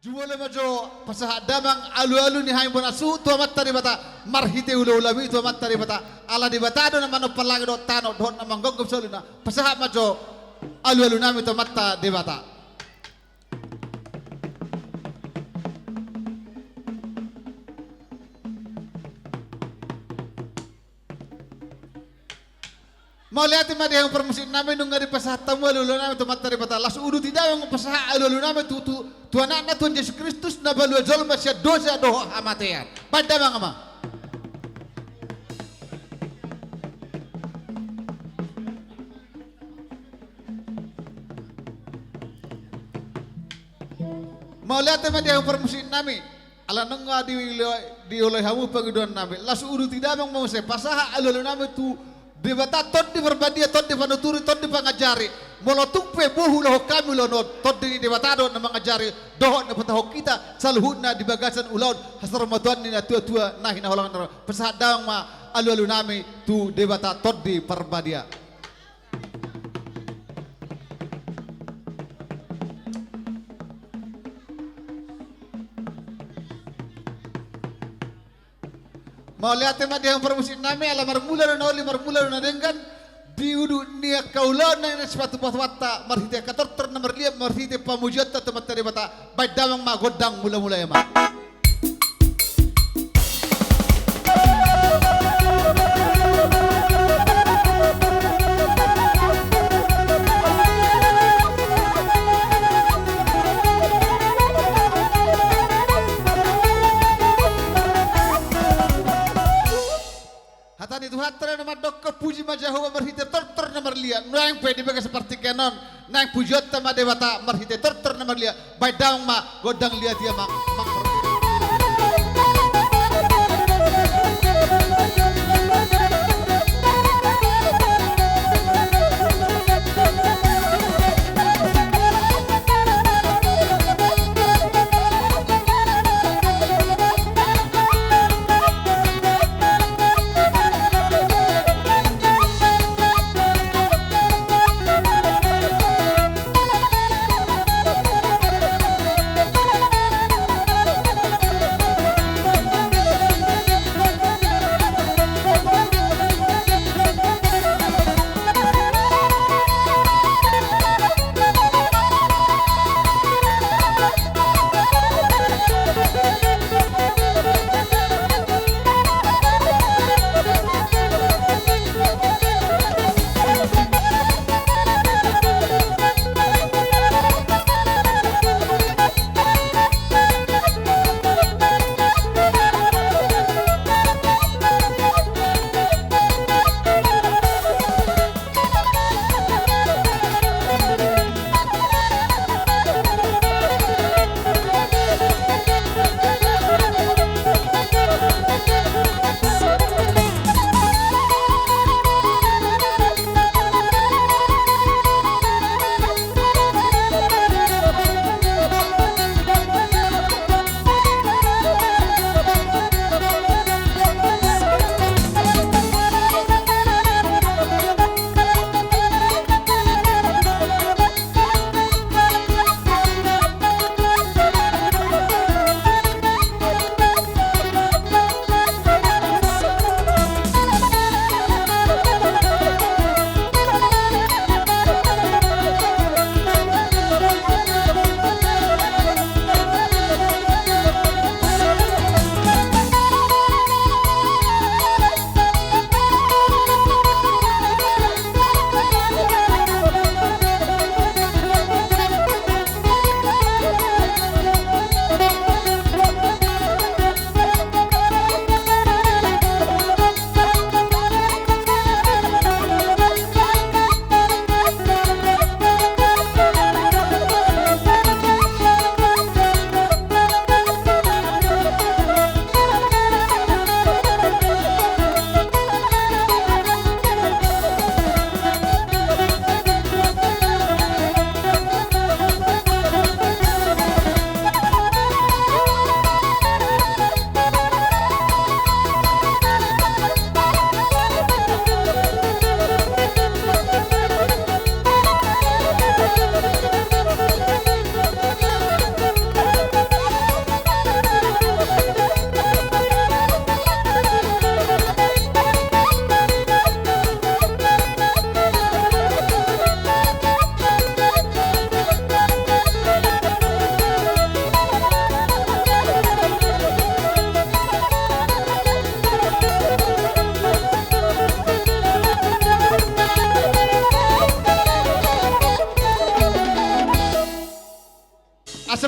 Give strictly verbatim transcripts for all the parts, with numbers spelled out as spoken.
Jumolo ma jo pasahat damang alualu ni hami bona suhut tu Amanta Debata marhite ulaulami tu Amanta Debata, ala Debata do na manompa langit dohot tano dohot na manggonggom saluhutna. Pasahat ma jo alualunami tu Amanta Debata. Mauliate ma di hamu parmusiknami, nunga dipasahat hamu alualunami tu Amanta Debata. Laos uduti damang pasahat alualunami tu, tu, tu Anakna Tuhan Jesus Kristus na malua jolma sian dosa dohot hamatean. Bahen damang ma. Mauliate ma di hamu parmusiknami. Ala nunga di, dioloi hamu pangidoannami. Laos uduti damang ma muse pasahat alualunami tu Debata Tondi Parbadia, Tondi Panuturi, Tondi Pangajari. Molo tung pe boi huulahon hami ulaon on, Tondi ni Debata do na mangajari dohot na patahon hita saluhutna di bagasan ulaon hasarmatua ni natuatua na hinaholongan. Pasahat damang ma alualunami tu Debata Tondi Parbadia. Mauliate ma di hamu parmusiknami, ala marmula do na uli, marmula do na denggan. Di udut ni angka ulaon na sipatupaonta marhite angka tortor na marliat, marhite pamujionta tu Amanta Debata, bahen damang ma gondang mulamula i ma. Hata ni Tuhanta do na mandok, puji ma Jahowa marhite tortor na marliat. Nuaeng pe di bagasan partingkian on, naeng pujionta ma Debata marhite tortor na marliat. Bahen damang ma gondang liat i ma.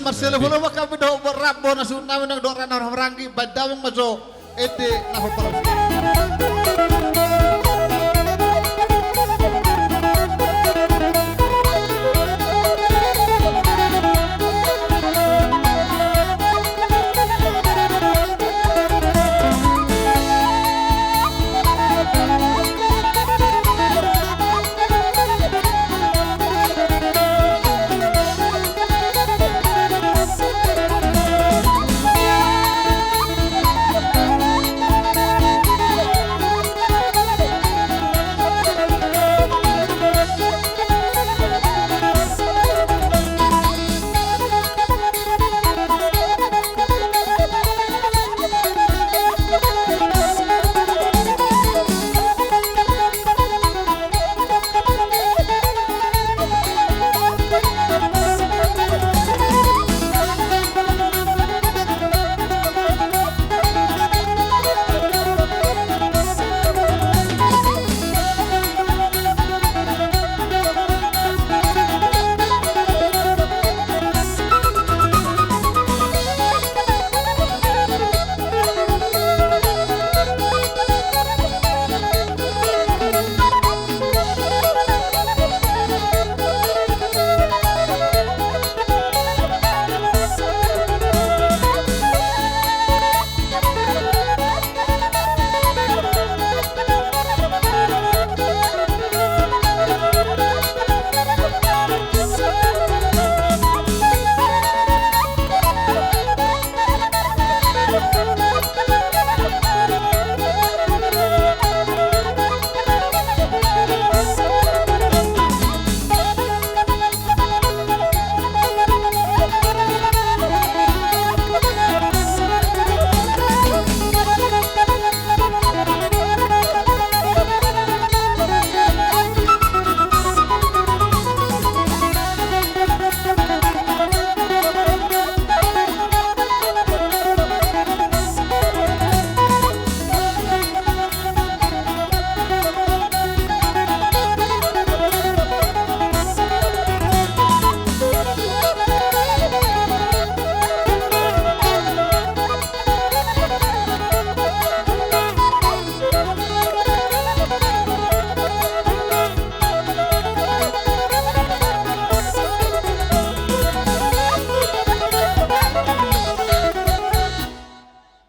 Marsiala bolon ma hami dohot rambu na suhut nami nang dohot ra na marhahamaranggi, baen damang ma jo ende na hombar.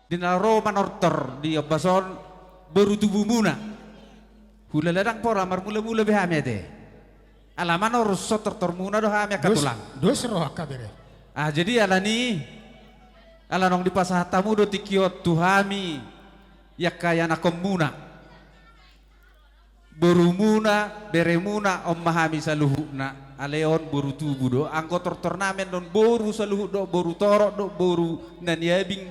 Di na ro manortor di ombas on boru tubumuna. Hulala ndang pola marmulamula be hami ate. Ala manortor tortormuna do hami angka tulang. Dos ro angka bere. Ah, jadi alani, ala naung dipasahat hamu do tingki on tu hami angka ianakhonmuna. Borumuna, beremuna, on ma hami saluhutna, alai on boru tubu do, anggo tortor nami annon boru saluhut do, boru torop do, boru na niabing,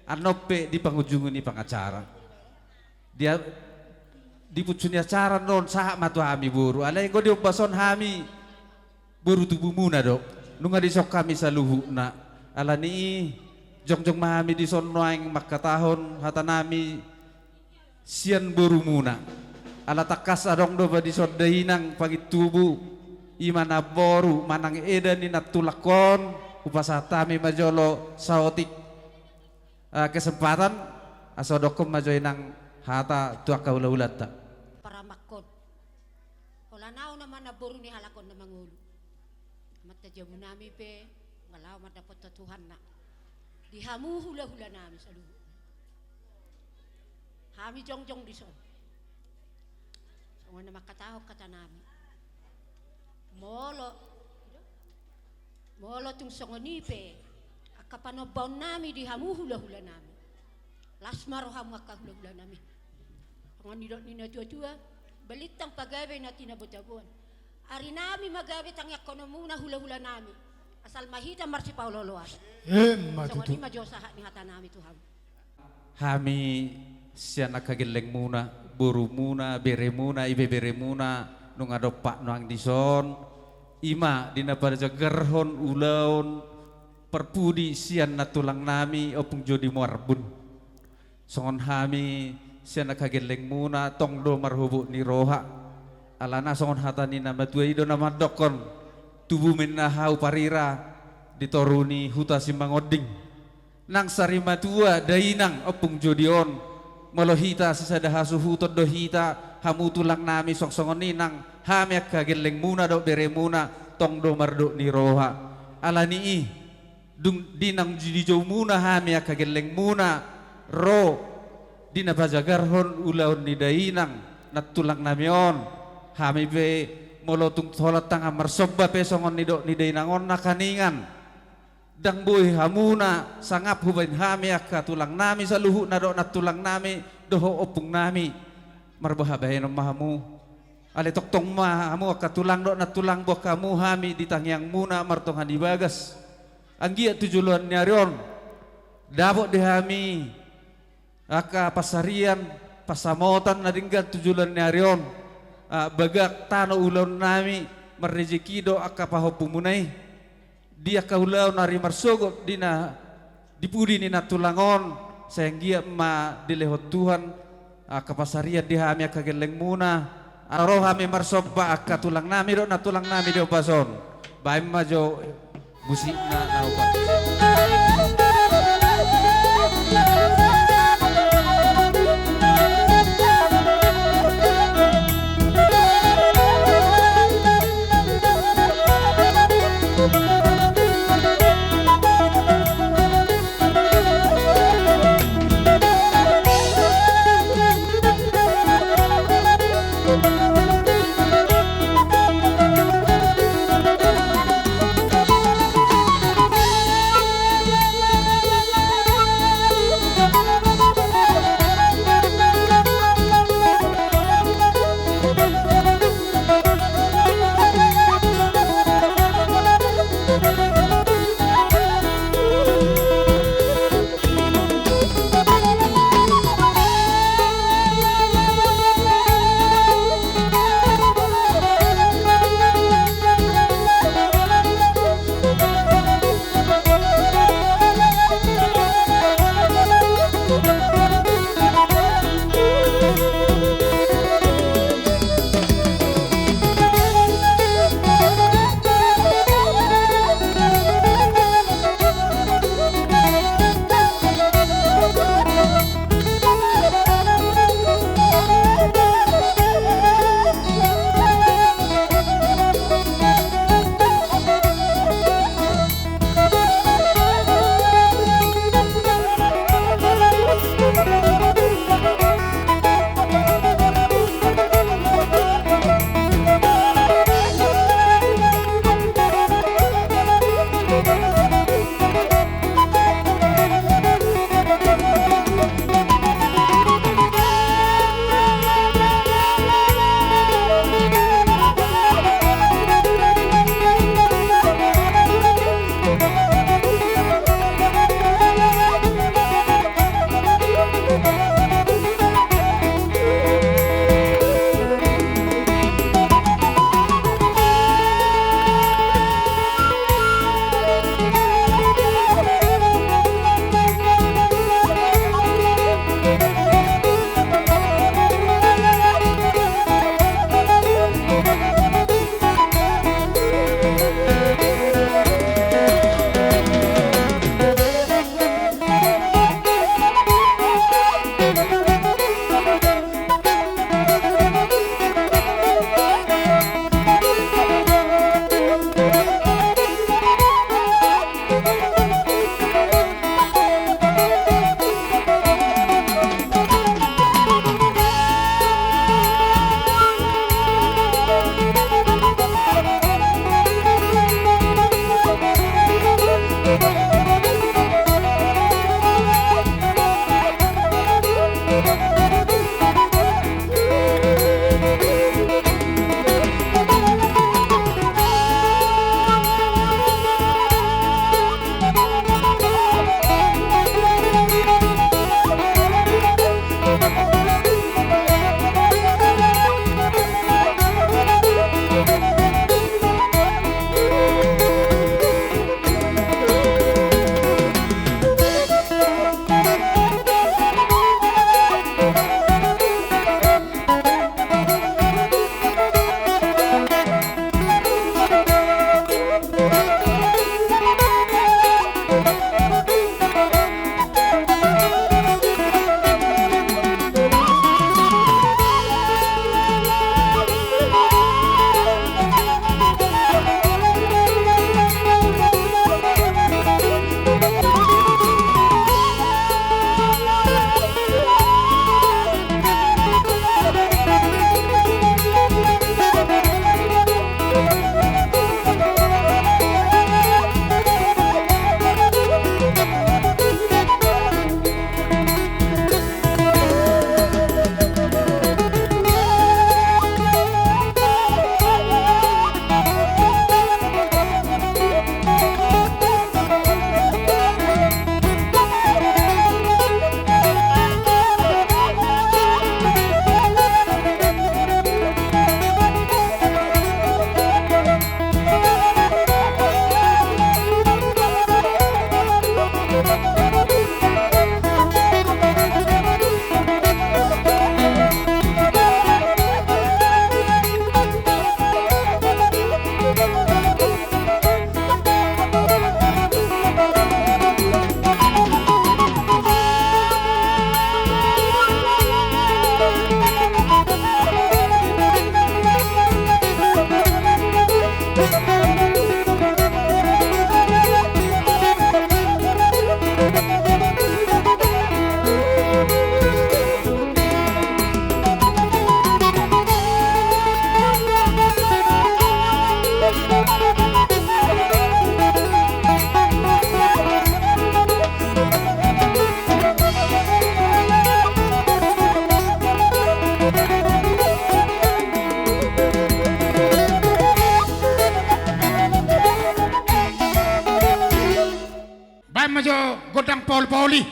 annon pe di pangujungi ni pangacara. Di a-, di punsu ni acara annon sahat ma tu hami boru, alai anggo di ombas on hami, boru tubumuna do, nunga dison hami saluhutna, alani i, jongjong ma hami dison nuaeng mangkatahon hata nami, sian borumuna. Ala tangkas adong do ba dison dainang pangintubu, i ma namboru manang eda ni nantulangkon, hupasahat hami ma jolo saotik, ah, kesempatan, asa hudokkon ma jo inang hata tu angka hulahulanta. Paramakkon. Holan ahu nama namboru ni halak on na mangolu. Amanta jabu nami pe, nga laho mandapothon Tuhanna. Di hamu hulahula nami saluhut. Hami jongjong dison. Songon na mangkatahon hata nami. Molo, molo tung songon i pe, angka panombaon nami di hamu hulahula nami. Las ma rohamu angka hulahula nami. Songon nidok ni natuatua, balintang pagabe na tinabotaboan. Ari nami ma gabe tangiangkononmuna hulahula nami. Asal ma hita marsipaolooloan. Emma tutu. Songon i ma jo sahat ni hata nami tu hamu. Hami sian angka gellengmuna, borumuna, beremuna, ibeberemuna, nunga dompak nuaeng dison, i ma di na pajagarhon ulaon parpudi sian nantulang nami Ompung Jodi Muarbun. Songon hami sian angka gellengmuna tong do marhobot ni roha. Alana songon hata ni na matua i do na mandokkon, tubu ma inna hau parira, di toru ni huta Simangonding. Nang sarimatua dainang ompung jodi on, molo hita sisada hasuhuton do hita, hamu tulang nami, songon i nang hami angka gellengmuna dohot beremuna, tong do mardok ni roha. Ala ni i, dung di nang di joumuna hami angka gellengmuna ro di na pajagarhon ulaon ni dainang nantulang nami on, hami pe molo tung holan tangan marsomba pe songon nidok ni dainang on nangkaningan, ndang boi hamuna sangap hubaen hami angka tulang nami saluhutna dohot nantulang nami dohot ompung nami. Marboha bahenon ma hamu. Alai tongtong ma hamu angka tulang dohot nantulang, boan hamu hami di tangiangmuna martonga ni bagas. Anggiat tu joloan ni ari on dapot di hami angka pansarian, pansamotan na denggan tu joloan ni ari on. Ah, bagak tano ulaon nami, marrejeki do angka pahompumuna i. Di angka ulaon ari marsogot di na di pudi ni nantulang on, sai anggiat ma dilehon Tuhan angka pansarian di hami angka gellengmuna. Ro hami marsomba angka tulang nami dohot nantulang nami di ombas on. Baen ma jo musikna na opat. gondang paol-paol i.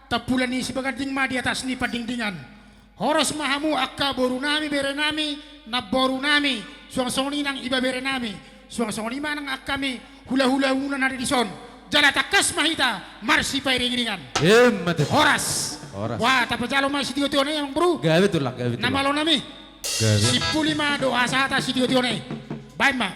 Tampulon ni Sibaganding ma di atas ni Pandingdingan. Horas ma hamu angka borunami, berenami, namborunami, suang songon i nang ibeberenami, suang songon i ma nang angkami hulahulamuna na di son. Jala tangkas ma hita marsipairingiringan. Emma tutu. Horas. Horas. Wah, tapajalo ma sitiongon i, amang boru. Gabe tulang, gabe tulang. Na malonami. Gabe. Simpuli ma do hasahatan sitiongon i. Baen ma.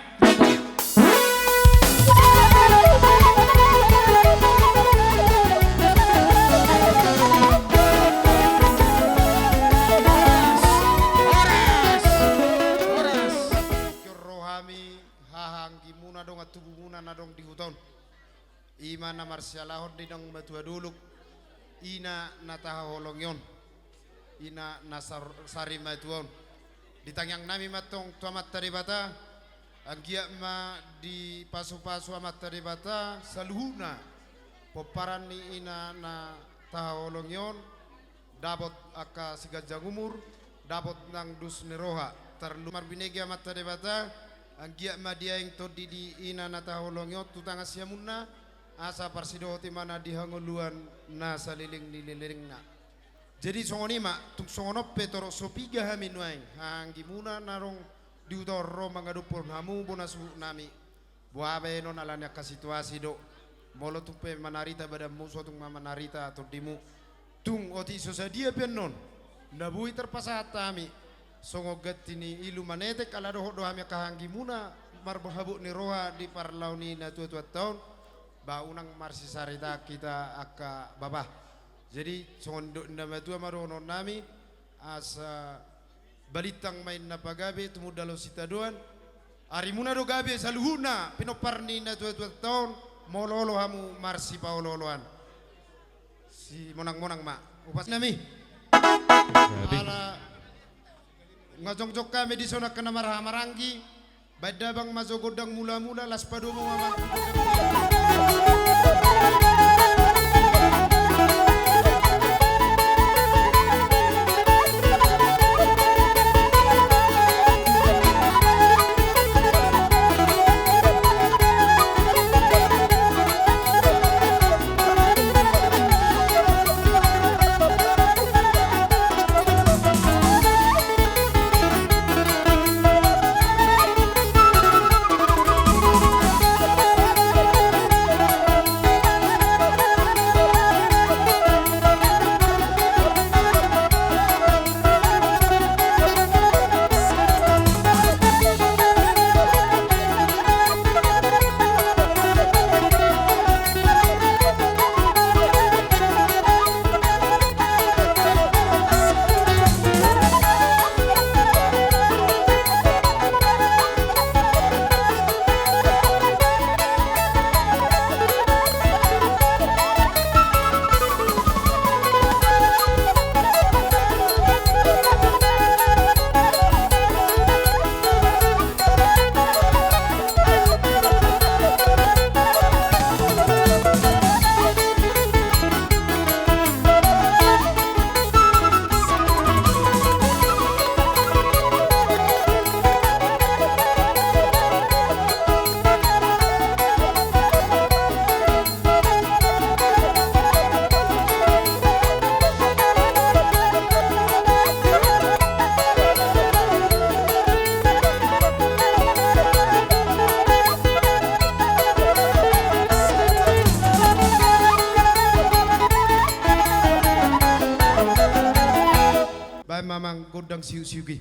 Horas. Horas. Joro hami hahaanggimuna dongan tubumuna na adong di huta on. I ma na marsialahon di naung matua dolok, ina na tahaholongi on, ina na sar-, sarimatua on. Di tangiangnami ma antong tu Amanta Debata, anggiat ma dipasupasu Amanta Debata saluhutna pomparan ni ina na tahaholongi on, dapot angka siganjang umur, dapot nang dos ni roha. Tarlumobi marbinege Amanta Debata, anggiat ma diaeng tondi di ina na tahaholongi on tu tangan siamunna, asa parsidohot ibana di hangoluan na saleleng ni lelengna. Jadi songon i ma, tung songon on pe torop so piga hami nuaeng, hahaanggimuna na adong di huta on ro mangadophon hamu bona suhutnami. Boha baenon ala ni angka situasi do. Molo tung pe manarita badanmu, so tung ma manarita tondimu. Tung otik so sadia pe annon na boi tarpasahat hami songon ganti ni ilu manetek, ala dohot do hami angka hahaanggimuna marhabot ni roha di parlao ni natuatuanta on. Ba unang marsisarita hita angka baba. Jadi songon didok ni na matua ma dohonon nami, asa balintang ma inna pagabe, tumundalhon sitadoan. Arimuna do gabe saluhutna, pinompar ni natuatuanta on, molo olo hamu marsipaolooloan. Simonangmonang ma upas nami. Gabe. Ala nga jongjong hami dison angka na marhahamaranggi, baen damang ma jo gondang mulamula, laos padomu ma amang. Baen ma amang gondang siuksiuk i.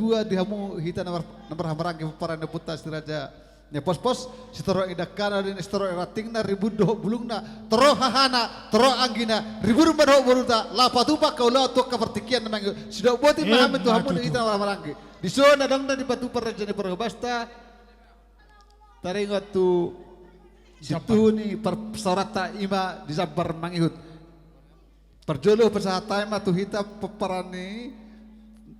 Dua di hamu hita na mar-, na marhahamaranggi pomparan ni ompunta si Raja Nai Pospos, sitorop ni dangkana, sitorop ni rantingna, ribur dohot bulungna, torop hahana, torop anggina, ribur ma dohot borunta, laho patupa angka ulaon tu angka partingkian na mangihut. Sidok boti ma hami tu hamu di hita na marhahamaranggi. Dison adong na dipatupa raja ni parhobasta, taringot tu situhu ni parsaoranta, i ma di jambar mangihut. Parjolo pasahat hami ma tu hita pomparan ni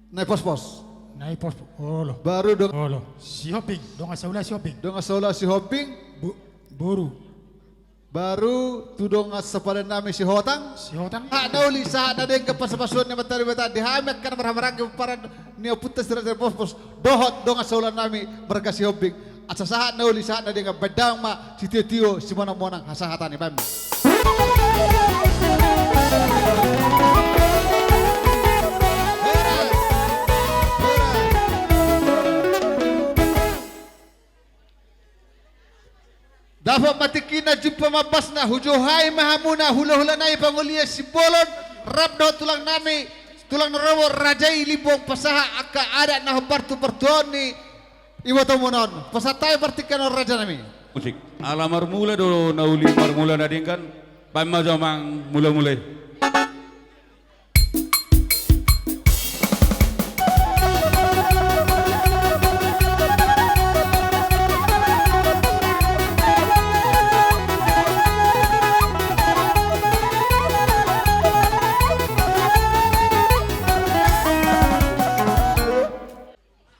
Nai Pospos. Nai Pospos. Olo. Baru dong. Olo. Sihombing. Dongan saula Sihombing. Dongan saula Sihombing. Bo-, boru. Baru tu dongan sapadan nami Sihotang. Sihotang. Sahat na uli, sahat na denggan pasupasuon ni Amanta Debata di hami angka na marhahamaranggi pomparan ni ompunta si Raja Nai Pospos dohot dongan saula nami marga Sihombing. Asa sahat na uli, sahat na denggan, baen damang ma sitiotio, simonamonang hasahatan i, baen ma. Dapot ma tingkina, jumpa ma basna, hujou hami ma hamuna hulahula nami pangoli Simbolon, rap dohot tulang nami, tulang na robo raja i Limbong, pasahat angka adat na hombar tu partuaon ni ibotomuna on. Pasahat hami partingkian on, raja nami. Musik. Ala marmula do na uli, marmula na denggan, baen ma jo amang mulamula i.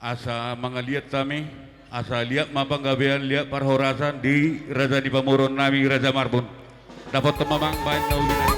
Asa mangaliat hami, asa liat ma panggabean, liat parhorasan di raja ni pamoruon nami, Raja Marbun. Dapothon ma amang baen na uli nami.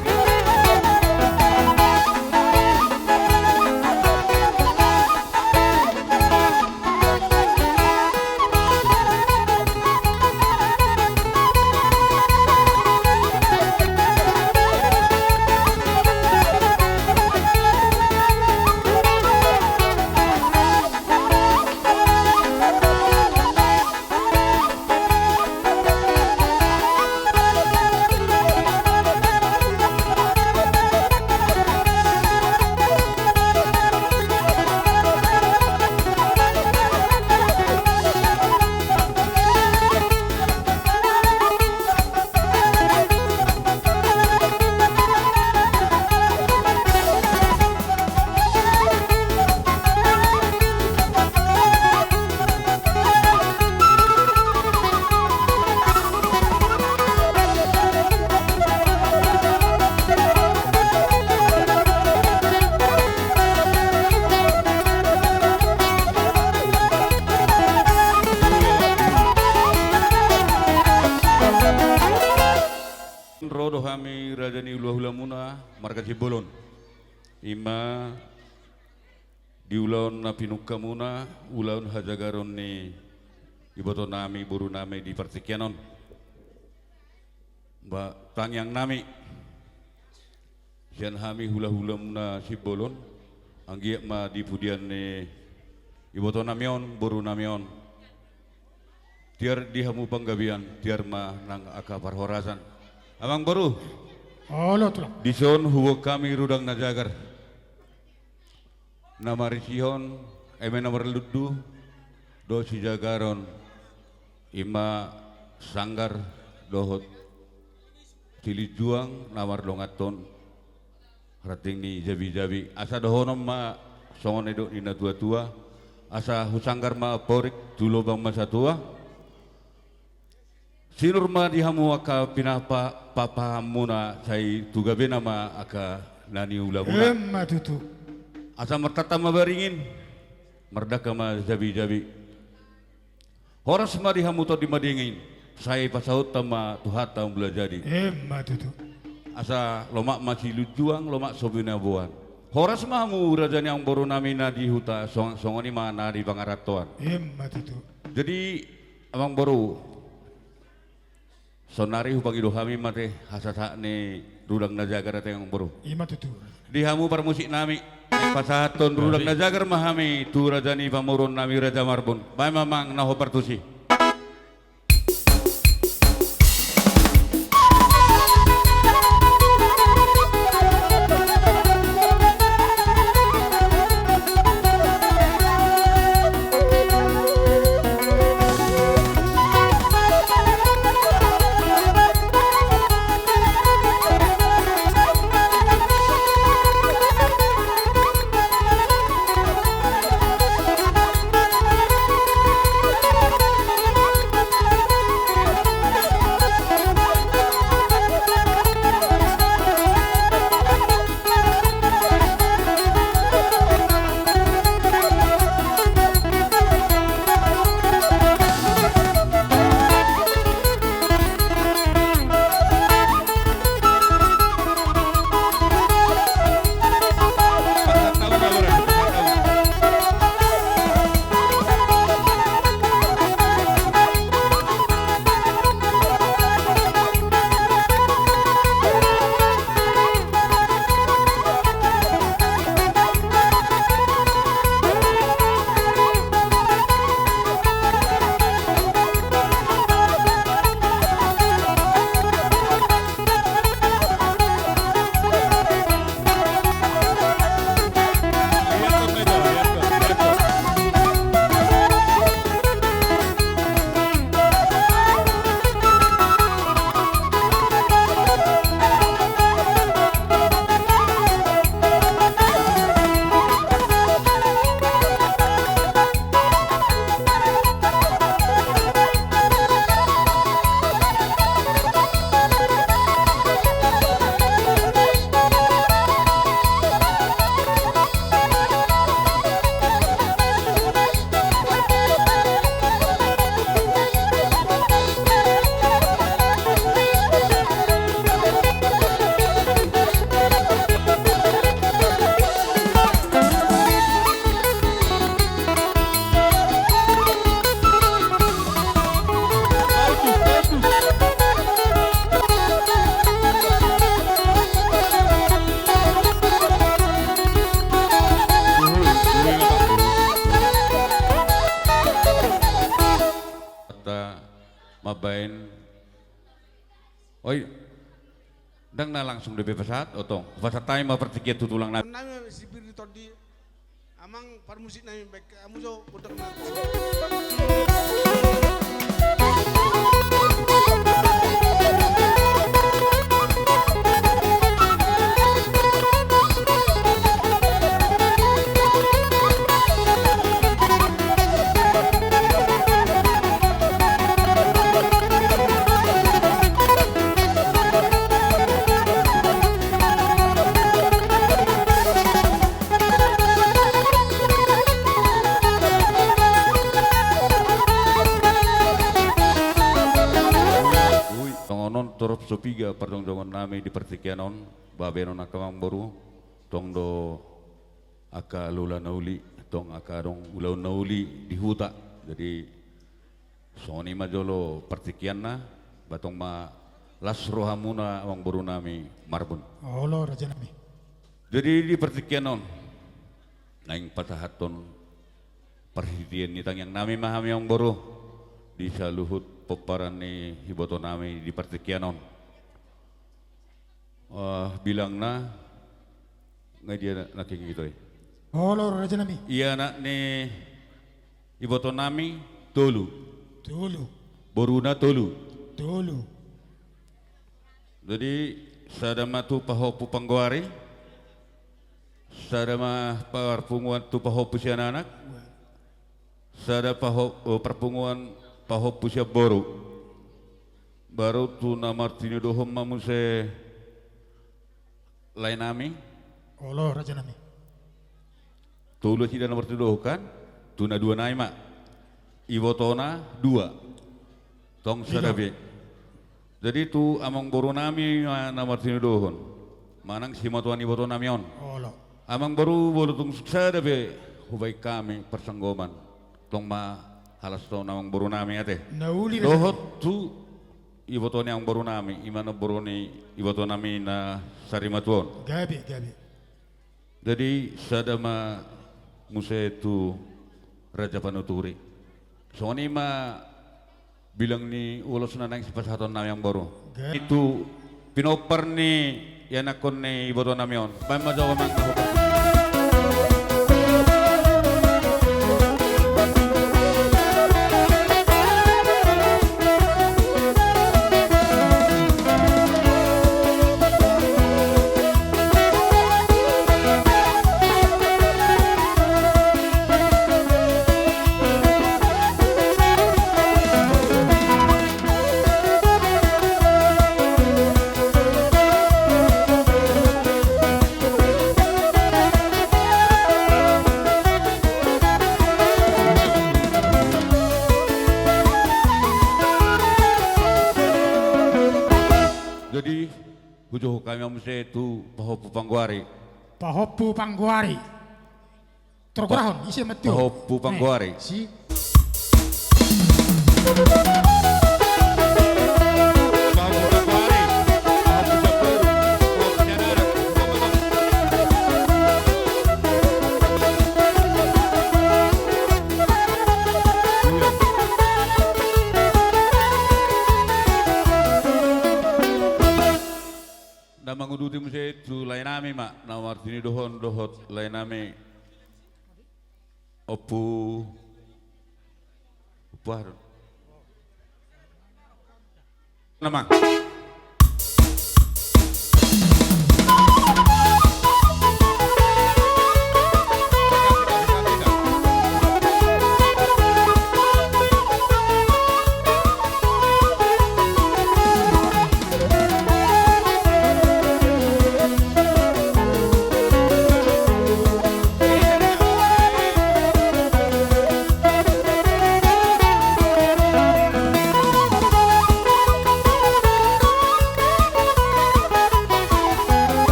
Ro do hami raja ni hulahulamuna marga Simbolon. I ma di ulaon na pinungkamuna, ulaon hajagaron ni ibotonami, borunami di partingkian on. Ba, tangiangnami sian hami hulahulamuna Simbolon, anggiat ma di pudian ni ibotonami on, borunami on, tiar di hamu panggabean, tiar ma nang angka parhorasan. Amang boru. Olo, tulang. Dison huboan hami rudang na jagar, na marisihon eme na marlundu dohot sijagaron, i ma sanggar dohot silinjuang na mardonganhon ranting ni jabijabi. Asa dohonon ma songon nidok ni natuatua, asa husanggar ma amporik, tu lobang ma satua. Sinur ma di hamu angka pinapa-, papahanmuna, sai tu gabena ma angka na niulamuna. Emma tutu. Asa martata ma baringin, mardangka ma jabijabi. Horas ma di hamu tondi madingin, sai pasahathon ma Tuhanta umbula jadi. Emma tutu. Asa lomak ma silinjuang, lomak so binaboan. Horas ma hamu raja ni amangborunami na di huta, song-, songon i ma na di pangarantoan. Emma tutu. Jadi, amang boru, saonari hupangido hami ma ate hasasahat ni rudang na jagar ate, amang boru. I ma tutu. Di hamu parmusiknami, pasahathon rudang na jagar ma hami tu raja ni pamoruonnami, Raja Marbun. Baen ma amang na hombar tusi. Baen. Oi. Ndang na langsung dope pasahat, otong. Pasahat hami ma partingkian tu tulang nami. Nami si Firly Tondi, amang parmusik nami, baen hamu jo, bodak nami. Ui, songon on torop so piga pardongandonan nami di partingkian on, baen on angka amangboru, tong do angka lola na uli, tong angka adong ulaon na uli di huta. Jadi, songon i ma jolo partingkianna, ba tong ma las rohamuna amangboru nami Marbun. Olo, raja nami. Jadi, di partingkian on, naeng pasahathon parhitean ni tangiang nami ma hami amangboru, di saluhut pomparan ni iboto nami di partingkian on. Eh, bilangna, nga dia nangkin ito i. Olo, raja nami. Ia anak ni iboto nami tolu. Tolu. Boruna tolu. Tolu. Jadi, sada ma tu pahompu panggoari, sada ma parpunguan tu pahompu sian anak, sada paho-, eh, parpunguan pahompu sian boru. Baru tu na martinodohon ma muse lae nami. Olo, raja nami. Tolu nasida na martinodohon kan, tu na dua nai ma. Ibotona dua. Tong sada be. Jadi tu amangboru nami ma na martinodohon. Manang simatuan iboto nami on. Olo. Amangboru, molo tung sada be hubaen hami parsanggoman, tong ma halashon amangboru nami ate. Na uli, raja nami. Dohot tu iboto ni amangboru nami, i ma na boru ni iboto nami na sarimatua on. Gabe, gabe. Jadi, sada ma muse tu raja panuturi. Songon i ma bilang ni ulos na naeng sipasahaton nami amangboru. Gabe. Itu pinompar ni ianakhon ni iboto nami on. Baen ma jo amang. Jadi, hujohon hami ma muse tu pahompu panggoari. Pahompu panggoari. Torgorahon, ise ma tu? Pahompu panggoari. Eh, si. Na manguduti muse tu lae nami ma, na martinodohon dohot lae nami. Ompu. Ompu aha do? Nama.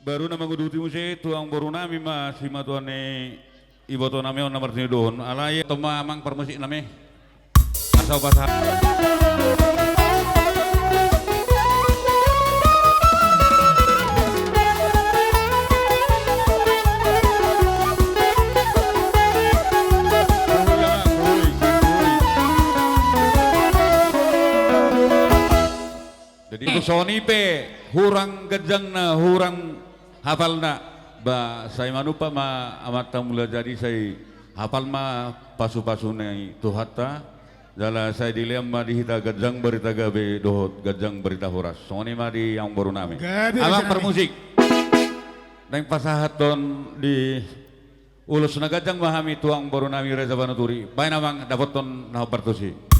Baru na manguduti muse tu amangboru nami ma simatuan ni iboto nami on na martinodohon. Alai tong ma amang parmusik nami. Asa upas. Songon i pe hurang ganjangna, hurang hapalna. Ba, sai manumpak ma Amanta Mulajadi, sai hapal ma pasupasu ni Tuhanta. Jala sai dilehon ma di hita ganjang barita gabe dohot ganjang barita horas. Songon i ma di amangboru nami. Gabe. Amang raja nami. Parmusik. Naeng pasahathon di ulos na ganjang ma hami tu amangboru nami Reza Panuturi. Baen amang, dapothon na hombar tusi.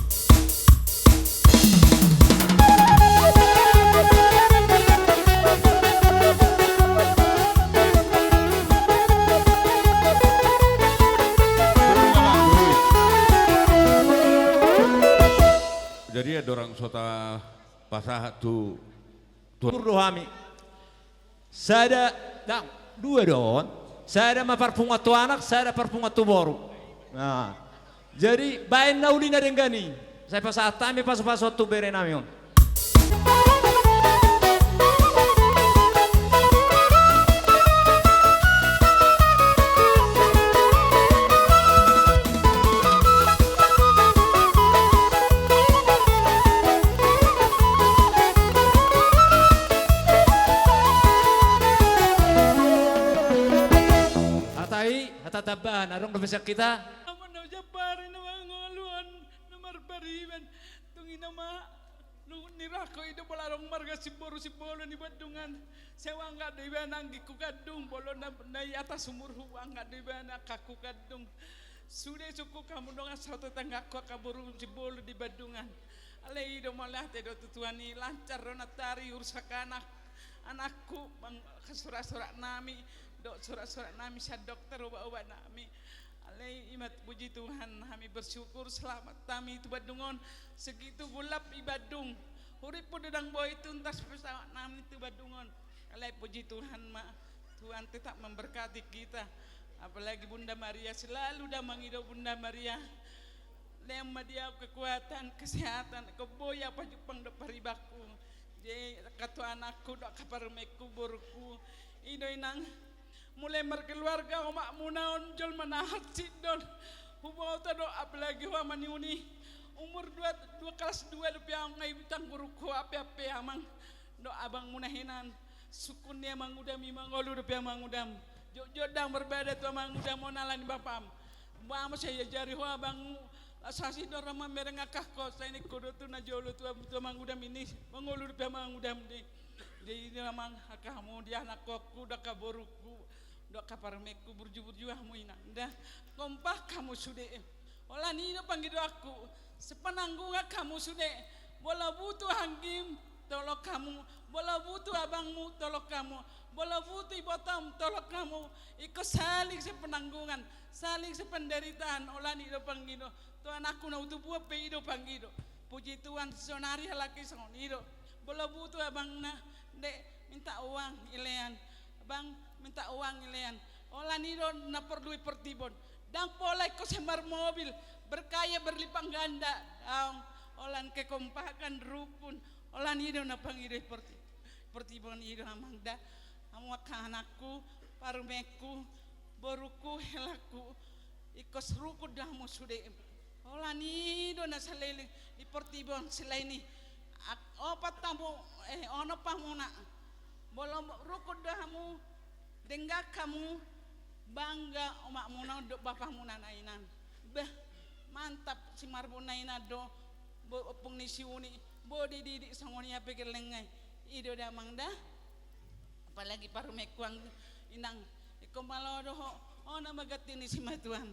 Jadi, andorang so tapasahat tu, tu... Tutur do hami. Sada, dang, dua do on. Sada ma parpunguan tu anak, sada parpunguan tu boru. Nah. Jadi, baen na uli na denggan i. Sai pasahat hami pasupasu tu bere nami on. Hata i, hata tambahan, adong dope sian hita? Amang na hujambari na mangolu on, na marbariban, tung i nama. Luhut ni rohangku i do molo adong marga Simboru Simbolon di Bandung an. Sai huangkat do ibana anggingku Gandung, molo na, na i atas umurhu huangkat do ibana angkangku Gandung. Sude sungkun hamu dongan sahuta tanggangku angka boru Simbolon di Bandung an. Alai i do mauliate do tu Tuhan i, lancar do nantoari urusan anak, anakku, bang, sorak-sorak nami, dohot sorak-sorak nami sian dokter, obat-obat nami. Alai i ma, puji Tuhan, hami bersyukur selamat hami tu Bandung on. Segitu gelap i Bandung. Hurippu do ndang boi tuntas pesawat nami tu Bandung on. Alai puji Tuhan ma, Tuhan tetap memberkati kita. Apalagi Bunda Maria, selalu da mangido Bunda Maria. Lehon ma di au kekuatan, kesehatan, anggo boi au pajumpang dohot paribanku. Jadi angka tu anakku dohot angka parumaenku, boruku. I do inang. Mulai markeluarga omakmuna on jolma na hansit do on. Huboto do, apalagi ho amang ni uni. Umur dua, dua, kelas dua dope au nga i tanggurungku, ape-ape amang dohot abangmuna hinan. Sungkun ni amangudam i mangolu dope amangudam. Jotjot ndang marbada tu amangudam on ala ni bapam. Ba muse diajari ho abangmu. Las asi do ra mamereng angkangku, sai ningku do tu najolo tu am-, tu amangudam i, mangolu dope amangudam i. Jadi i do amang, angka hamu di anakkonku dohot angka borungku dohot angka parumaenku, burju-burju hamu inang da. Kompak hamu sude. Holan i do pangidoanku. Sepenanggungan hamu sude. Molo butuh anggim, tolong hamu. Molo butuh abangmu, tolong hamu. Molo butuh ibotom, tolong hamu. Ingkon saling sepenanggungan, saling sependeritaan. Holan i do pangido. Tu anakku na hutubuan pe i do pangido. Puji Tuhan, sonari halak i songon i do. Molo butuh abangna, dek, minta uang, ilean. Bang, minta uang, ilean. Holan i do na porlu i portibi on. Ndang pola ingkon sai marmobil, berkaya berlipat ganda. Daong, holan kekompakan, rukun. Holan i do na pangido i porti-, portibi on i do amang da. Hamu angka anakku, parumaenku, borungku, helangku. Ingkon rukun do hamu sude. Holan i do na saleleng di portibi on, selain i. Ak-, opat hamu, eh, onom hamuna. Molo rukun do hamu, denggan hamu, bangga omakmuna on dohot bapamuna na inan. Bah, mantap, si Marbun na inan do, bo-, ompung ni si Uni, boi dididik songon i hape gellengna i. I do da amang da. Apalagi parumaenku, inang, ingkon malo do ho, ho na maganti ni simatuam.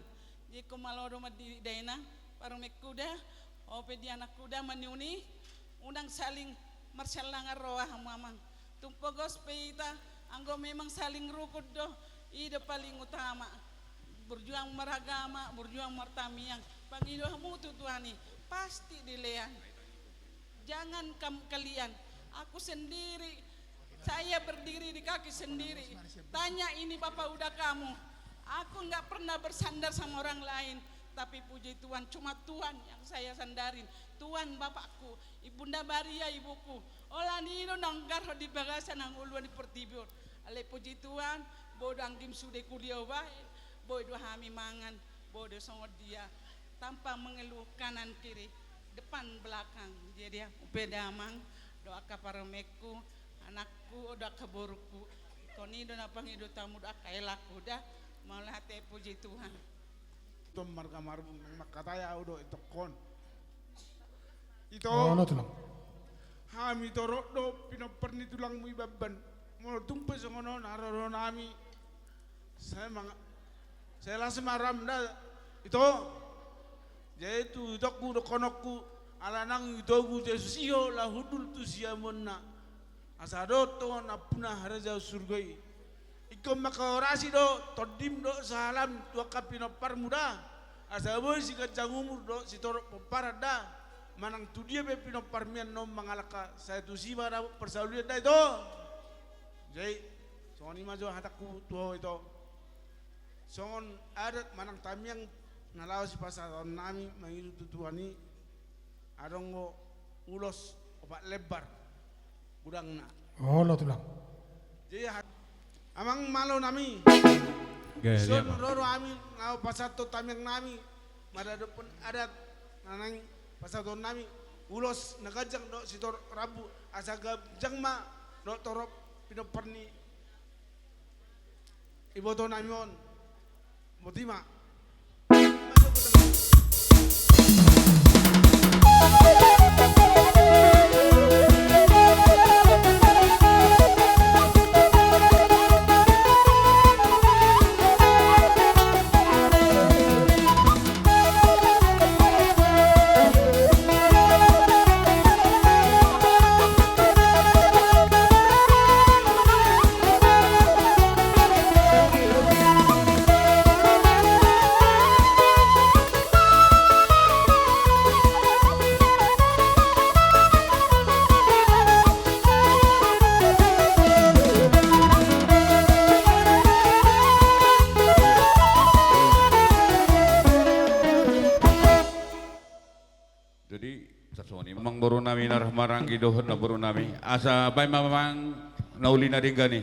Jadi ingkon malo do mandidik da inang, parumaenku da, ho pe di anakku da, amang ni Uni, unang saling marsiallangan roha hamu amang. Tung pogos pe hita, anggo memang saling rukun do, i do paling utama. Berjuang maragama, berjuang martamiang. Pangido hamu tu Tuhan i, pasti dilean. Jangan kam-, kalian, aku sendiri, saya berdiri di kaki sendiri. Tanya ini Bapak Uda kamu. Aku nggak pernah bersandar sama orang lain, tapi puji Tuhan, cuma Tuhan yang saya sandarin. Tuhan Bapakku, Ibunda Maria ibuku. Holan i do naung garho di bagasan hangoluan di portibi on. Alai puji Tuhan, boi do anggim sude kuliah baen, boi do hami mangan, boi do songon dia. Tanpa mengeluh kanan kiri, depan belakang. Jadi ya, upe da amang, Do angka parumaenku, anakku, do angka borungku. Ingkon i do na pangidoanmu do angka helangku da. Mauliate, puji Tuhan. Ito marga Marbun, naeng mangkatai ahu do itongkon. Ito. Olo, Tulang. Hami torop do pinompar ni tulangmu i Bamban. Molo tung pe songon on haroroanami, sai manga-, sai las ma roham da, ito. Jadi tu itongku dohononku, ala naung itogu Jesus i ho laho hundul tu siamunna, asa dohot tongon ampuna harajaon surgo i. Ingkon mangkorasi do tondim dohot sahalam tu angka pinomparmu da, asa boi siganjang umur dohot sitorop pomparan da. Manang tu dia pe pinomparmi annon mangalangka, sai tusi ma dapot parsaulian da, ito. Jadi songon i ma jo hatangku tu ho, ito. Songon adat manang tamiang na laho sipasahatonnami mangido tu Tuhan i, adong do ulos opat lembar godangna. Olo, Tulang. Jadi ha-, amang malonami. Gabe, ison, amang. Ro do hami laho pasahathon tamiangnami, maradophon adat na naeng pasahatonnami, ulos na ganjang dohot sitorop rambu, asa ganjang ma dohot torop pinompar ni ibotonami on. Boti ma. Jadi, sasoni amang borunami na marhahamaranggi dohot namborunami. Asa baen ma amang na uli na denggan i.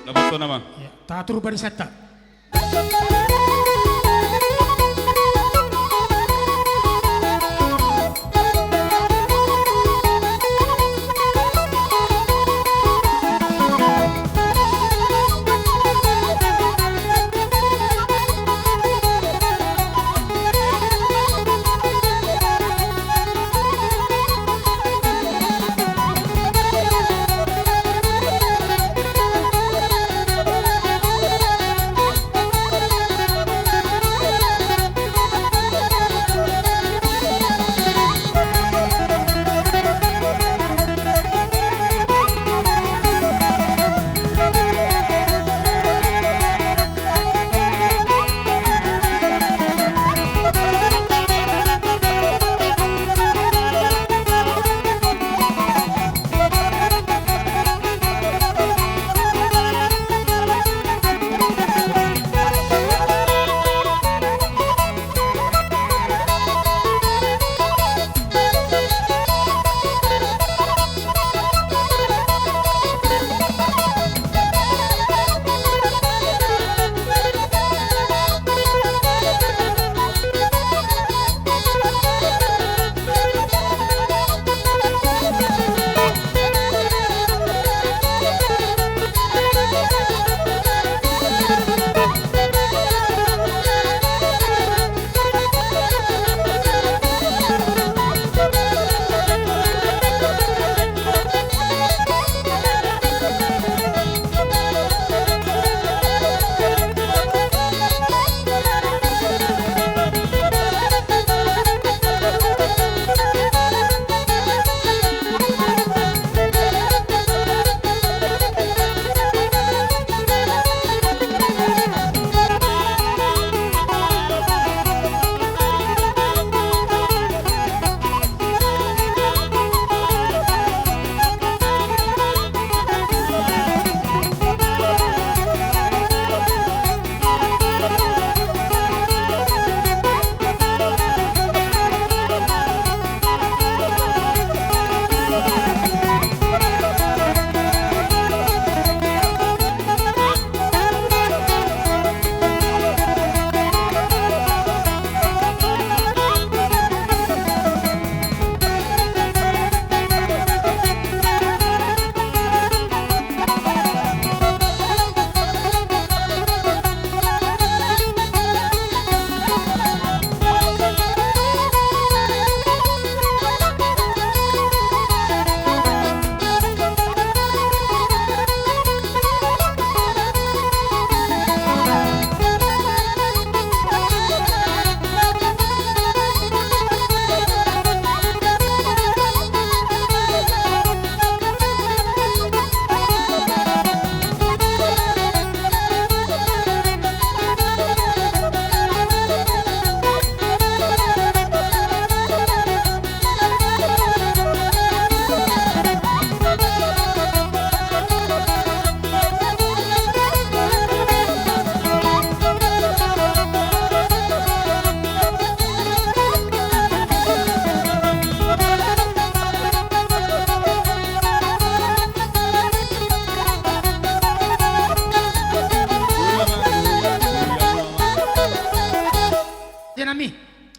Labuton amang. Ya, tatur barisan ta.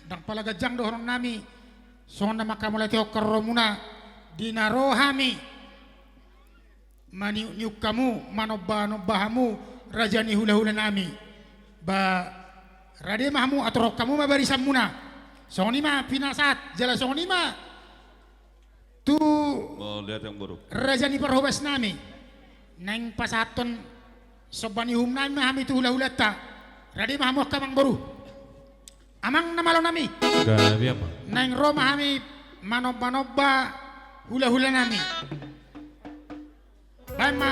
Ndang pala ganjang dohononnami, songon na manghamauliatehon rohamuna, di na ro hami maniukniuk hamu, manombanomba hamu, raja ni hulahulanami. Ba rade ma hamu, aturhon hamu ma barisanmuna. Songon i ma pinasahat, jala songon i ma tu Mauliate, amangboru. Raja ni parhobasnami. Naeng pasahathon somba ni uhumnami ma hami tu hulahulanta. Rade ma hamu angka amangboru. Amang na malonami. Gabe, amang. Naeng ro ma hami manombanomba hulahulanami. Baen ma.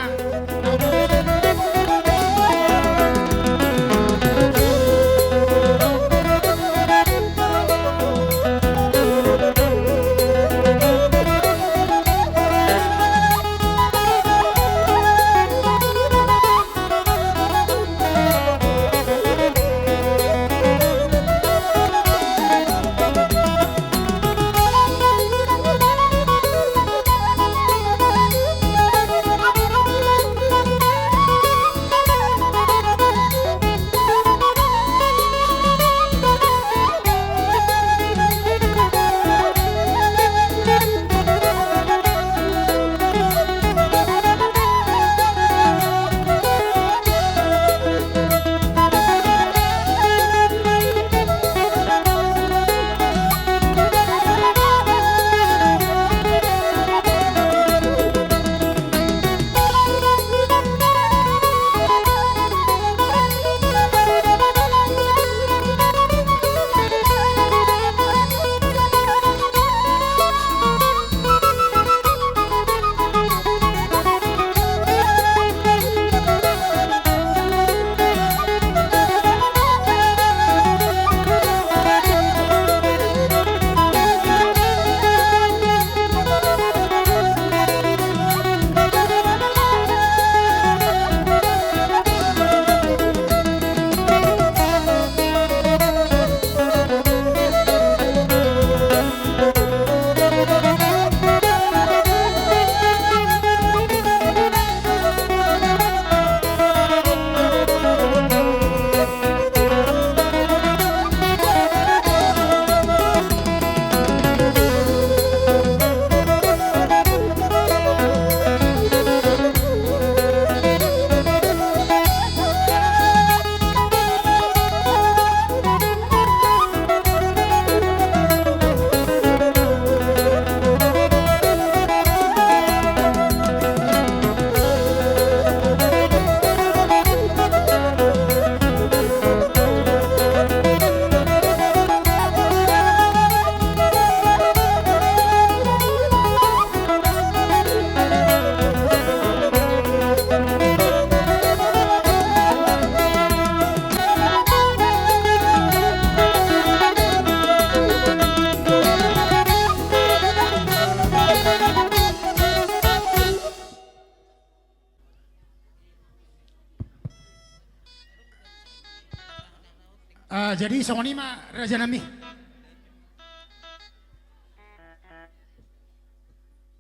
Ah, jadi songon i ma rajanami.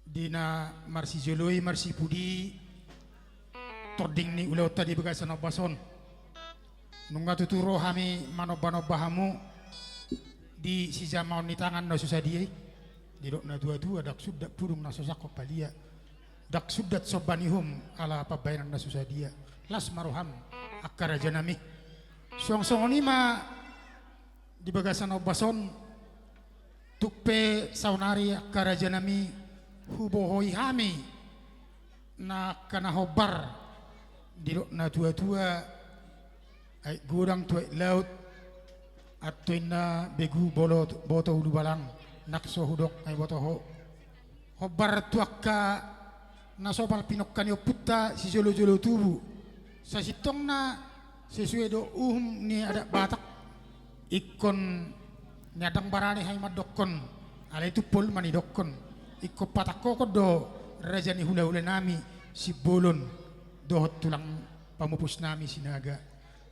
Di na marsijolo i, marsipudi tording ni ulaonta di bagasan ombas on. Nunga tutu ro hami manombanomba hamu di sijamaon ni tangan na so sadia i. Didok natuatua, ndang sundat pudung na so sangkop palia, ndang sundat somba ni uhum ala pambahenan na so sadia. Las ma roham, angka rajanami. Suang songon i ma di bagasan ombas on, tung pe saonari, angka rajanami, hubohoi hami na angka na hombar, didok natuatua, aek godang tu aek laut, antong inna begu bolo-, boto ulubalang, nang so hudok na iboto ho. Hombar tu angka na somal pinungka ni ompunta sijolojolo tubu. Sasintongna sesuai do uhum ni adat Batak. Ingkon nian ndang barani hami mandokkon, alai tumpol ma nidokkon. Ingkon patangkokon do raja ni hulahulanami Simbolon dohot tulang pamupusnami Sinaga.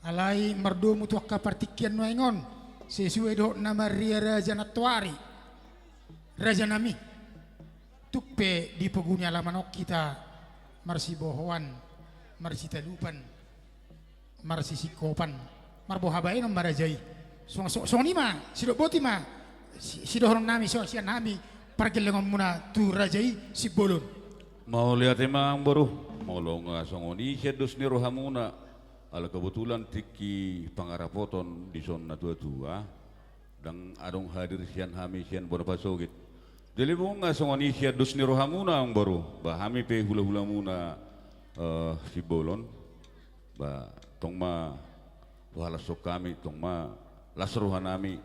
Alai mardomu tu angka partingkian nuaeng on, sesuai dohot na marria raja nantoari. Rajanami, tung pe di pogu ni alaman on hita marsibohoan, marsitalupan, marsisingkopan, marboha baenon ma raja i. Song-, song-, songon i ma, sidok boti ma si-, sidohonon nami, so sian hami pargellengonmuna tu raja i Simbolon. Mauliate ma amang boru. Molo nga songon i sian dos ni rohamuna, ala kebetulan tingki pangarapoton dison na tua-tua, ndang adong hadir sian hami sian bona pasogit. Jadi molo nga songon i sian dos ni rohamuna amang boru, ba hami pe hula-hulamuna, eh, Simbolon. Ba tong ma huhalashon hami, tong ma las rohanami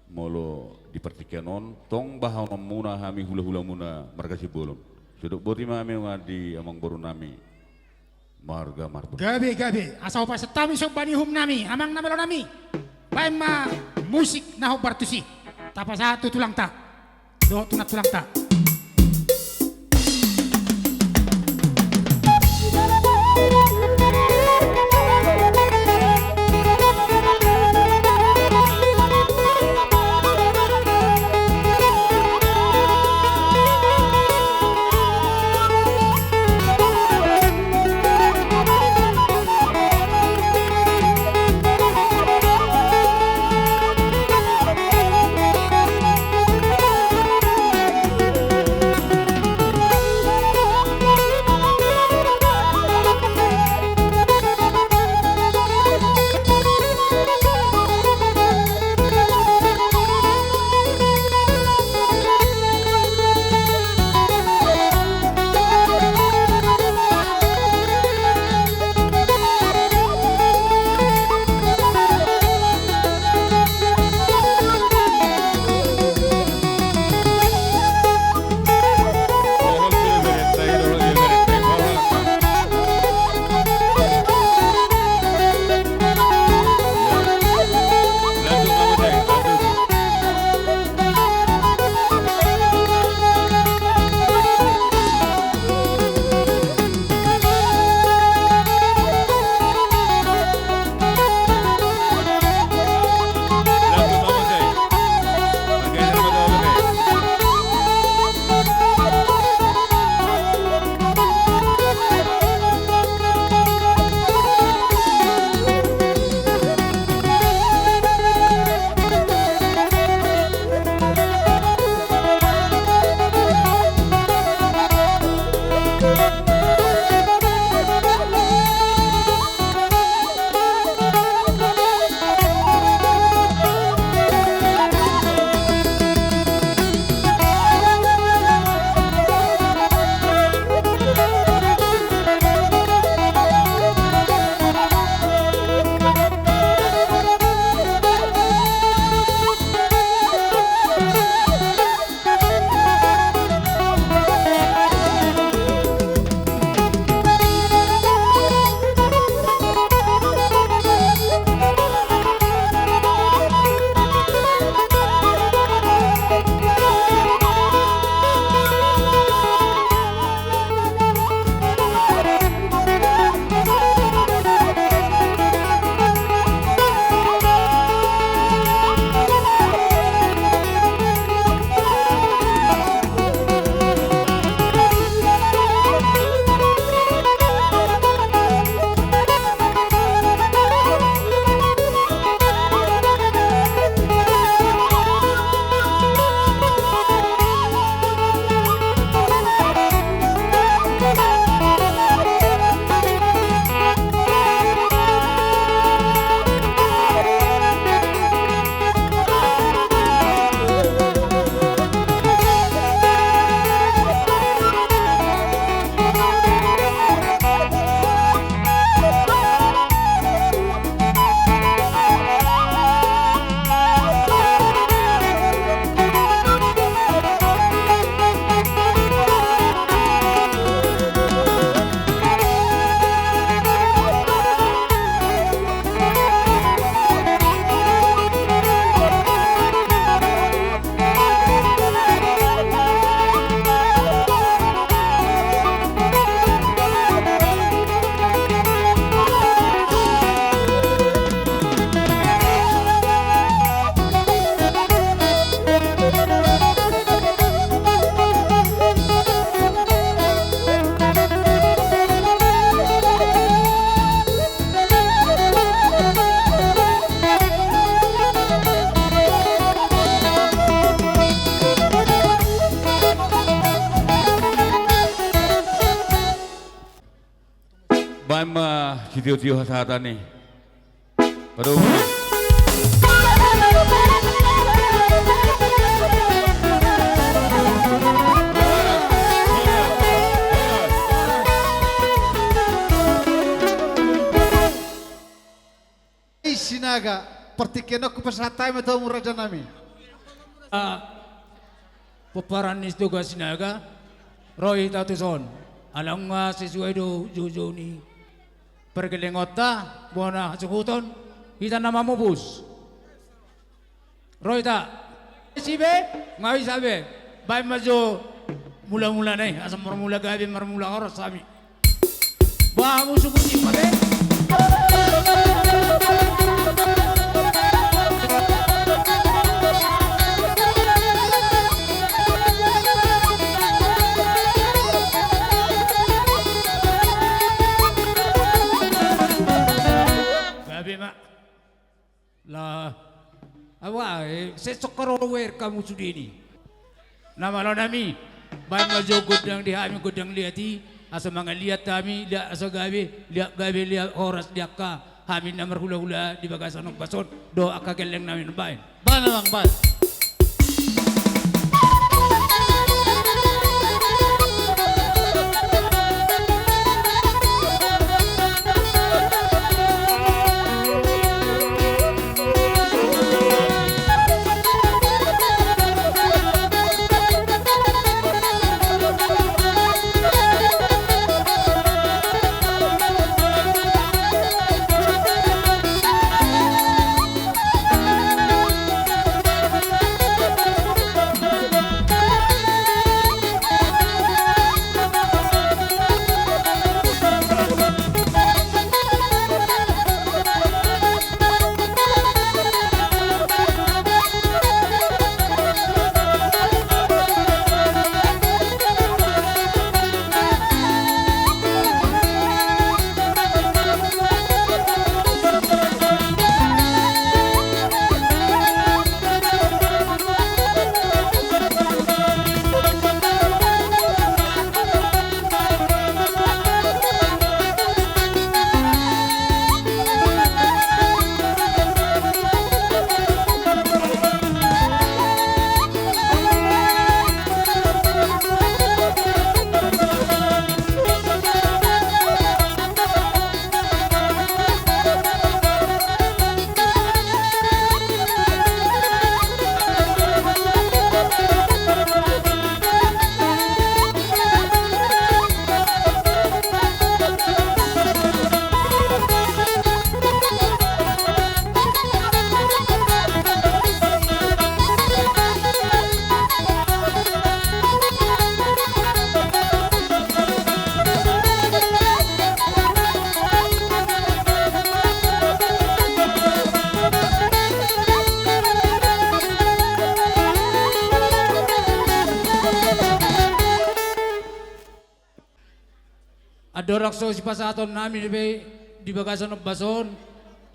molo di partingkian on tong bahenonmuna hami hula-hulamuna marga Simbolon. Sidok boti ma hami nunga di amang boru nami marga Marbun. Gabe, gabe. Asa hupasahat hami somba ni uhum nami, amang na malo nami. Baen ma musik na hombar tusi. Tapasahat tu tulangta dohot tu nantulangta. Ai ma sitio-tio hasahatan i. Padomu. Sinaga, partingkian on hupasahat hami ma tu hamu rajanami. Ah, pomparan ni Sitoga Sinaga, ro hita tuson. Ala nunga sesuai do joujou ni pargellengonta, bona hasuhuton, hita na mamupus. Ro hita. Isi be, nga bisa be. Baen ma jo mula-mula na i, asa marmula gabe, marmula horas hami. Ba, hamu sukut i ma be. Gabe ma. Lah, awa, eh, sesok karo wer kamu sudini. Na malo nami, baen ma jo gondang di hami, gondang liat i, asa mangaliat hami, liat asa gabe, liat gabe, liat horas di angka hami na marhula-hula di bagasan ombas on, dohot angka gelleng nami na baen. Baen amang, baen. Andorang so sipasahaton nami be di bagasan ombas on,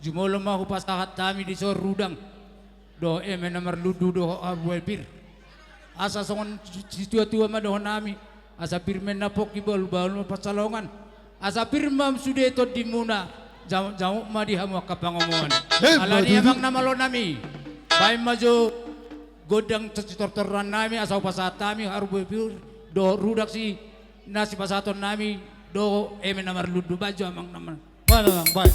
jumolo ma hupasahat hami dison rudang dohot eme na marlundu dohot habuai pir. Asa songon situa-tua ma dohonon nami, asa pir ma inna pongki, bahul-bahul ma pansalongan. Asa pir ma sude tondimuna, jamot-jamot ma di hamu angka pangomoan. Alani i amang na malo nami, baen ma jo gondang sitortoran nami, asa hupasahat hami habuai pir dohot rudang si na sipasahaton nami dohot eme na marlundu, baen jo amang na mar- Baen amang, baen.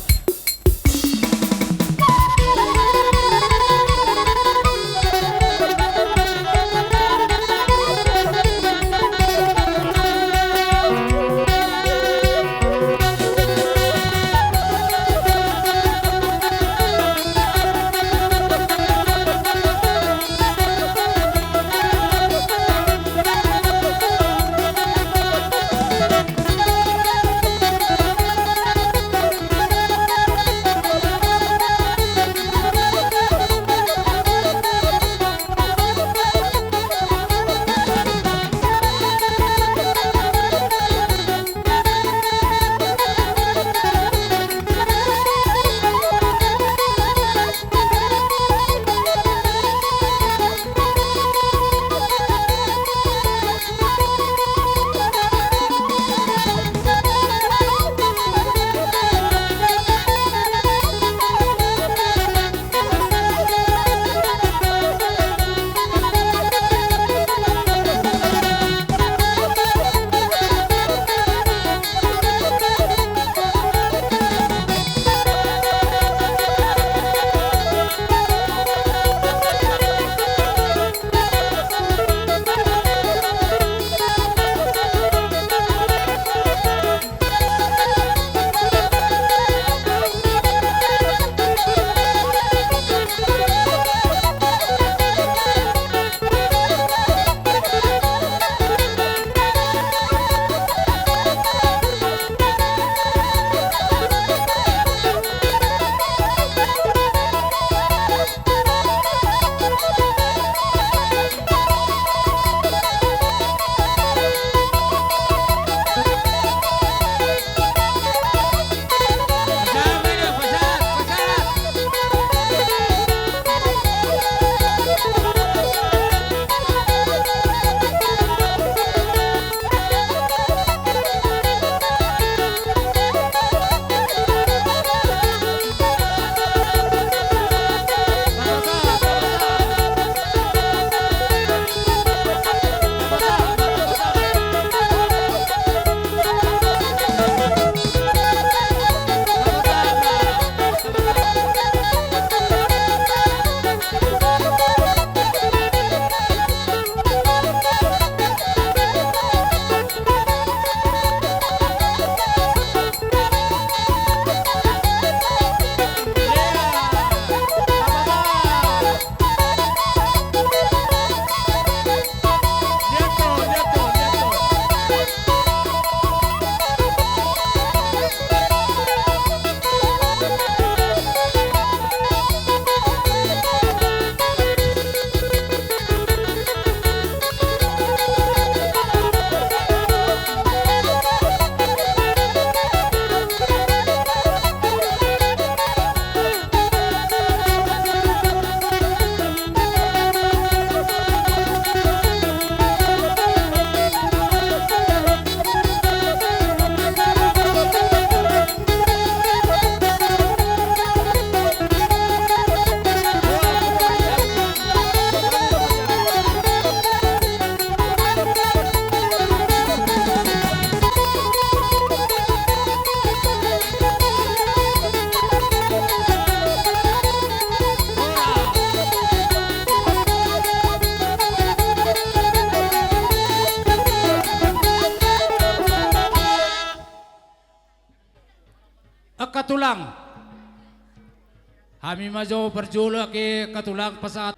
Hami ma jo parjolo ake angka tulang pasahat.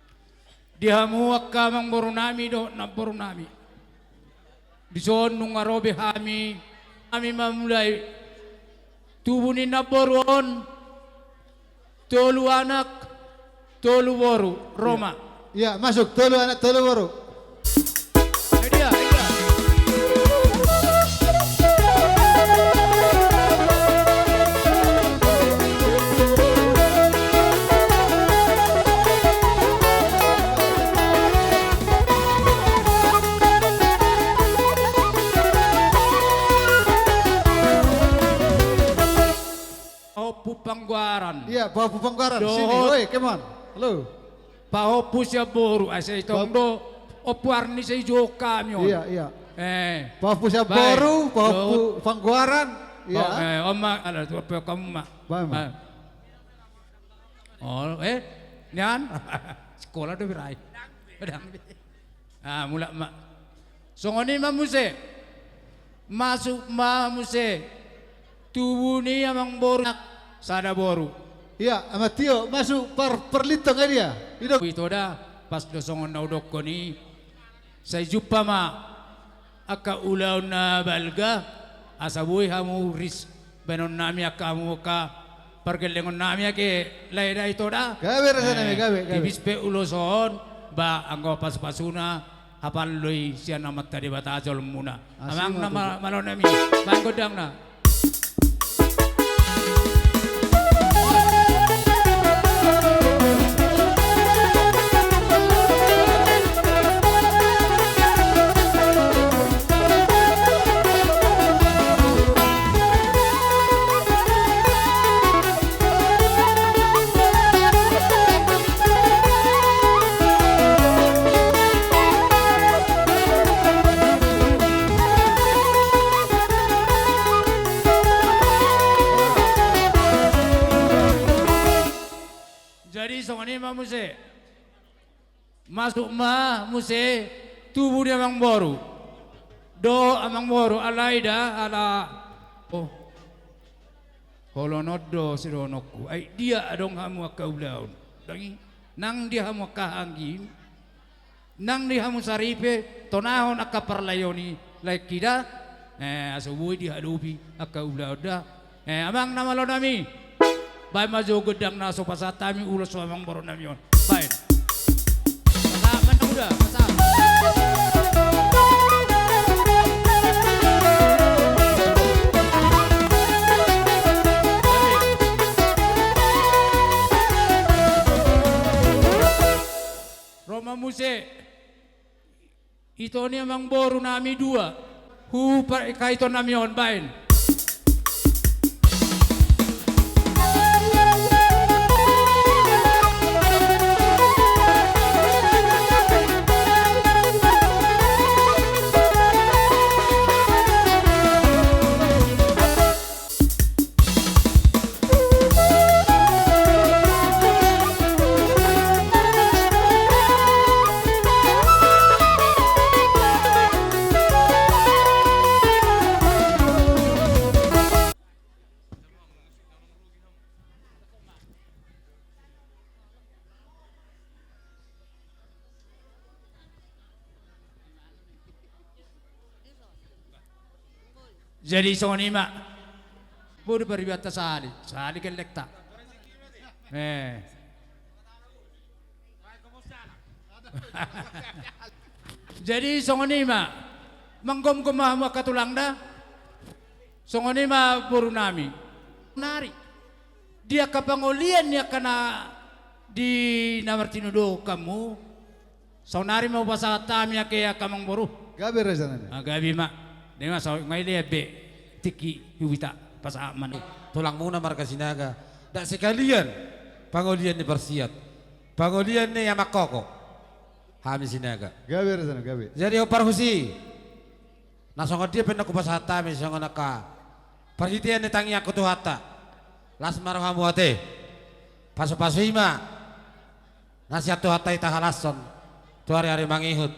Di hamu angka amangboru nami dohot namboru nami. Dison nunga ro be hami, hami mamulai. Tubu ni namboru on, tolu anak, tolu boru, ro ma. Iya, masuk, tolu anak, tolu boru. Nah, dia, dia. Pahompu Panggoaran. Iya, pahompu Panggoaran. Dohot. Sini, oi, come on. Halo. Pahompu sian boru, asa i tong do, ompu Arni sai jo hami on. Iya, iya. Eh. Pahompu sian boru, pahompu Panggoaran. Iya. Eh, on ma, ala tu, apa kamu ma? Baik, ma. Oh, eh, nian? Sikola do berai. Pedang. Ah, mulak ma. Songon i ma muse. Masuk ma muse. Tubu ni amangboru, sada boru. Iya, Ama Tio, masuk par-, parlintang i dia. Ito da, pas do songon na hudokkon i. Sai jumpa ma angka ulaon na balga, asa boi hamu ris baenon nami angka hamu angka pargellengon nami ake lae da, ito da. Gabe rasa nami, gabe, gabe. Tipis pe ulos on, ba anggo pasupasuna, hapal do i sian Amanta Debata jolomuna. Amang na ma-, malo nami, baen gondangna. Jadi songon i ma muse. Masuk ma muse tubu ni amangboru. Dohot amangboru, alai da, ala. Oh. Holongon do sidohononku. Ai dia adong hamu angka ulaon? Dang i, nang dia hamu angka anggim? Nang di hamu saripe, tonahon angka parlaion i, laengki da, eh, asa boi dihadopi angka ulaon da. Eh, amang na malo nami, baen ma jo gondang na so pasahat hami ulos tu amangboru nami on. Baen. Pasahat ma na uda, pasahat. Ro ma muse. Ito ni amangboru nami dua. Hu pa-, ka ito nami on, baen. Jadi songon i ma. Bodo paribata sali, sali gellengta. Eh. Jadi songon i ma. Manggomgom ma hamu angka tulang da. Songon i ma boru nami. Nari. Di angka pangolian ni angka na di na martinodohon hamu. Saonari ma hupasahat hami ake angka amangboru. Gabe raja nami. Ah, gabe ma. Dema sa ngai lebe tingki hubita pasahat ma. Tulangmuna marga Sinaga. Dak sekalian pangolian ni parsiat. Pangolian ni amak koko. Hami Sinaga. Gabe raja nami, gabe. Jadi ho parhusi. Na songon dia pe na hupasahat hami songon angka parhitean ni tangiangku Tuhanta. Las ma rohamu ate. Pasupasu i ma. Na sian Tuhanta i tahalashon tu ariari mangihut.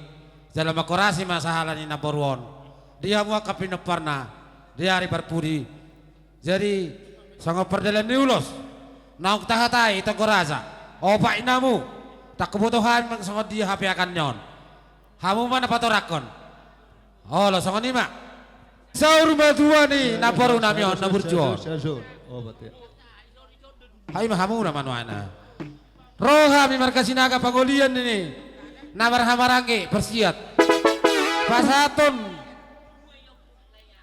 Jala mangkorasi ma sahala ni namboru on di hamu angka pinomparna di ari parpudi. Jadi songon pardalan ni ulos Naung tahatai tonggo raja, opat ni hamu, ndang huboto hami manang songon dia hapeakanna on. Hamu ma na patorangkon. Olo, songon i ma. Saur matua ni namboru nami on na burju on. Ai ma hamu na manuana. Ro hami marga Sinaga pangolian ni na marhahamaranggi parsiat. Pasahathon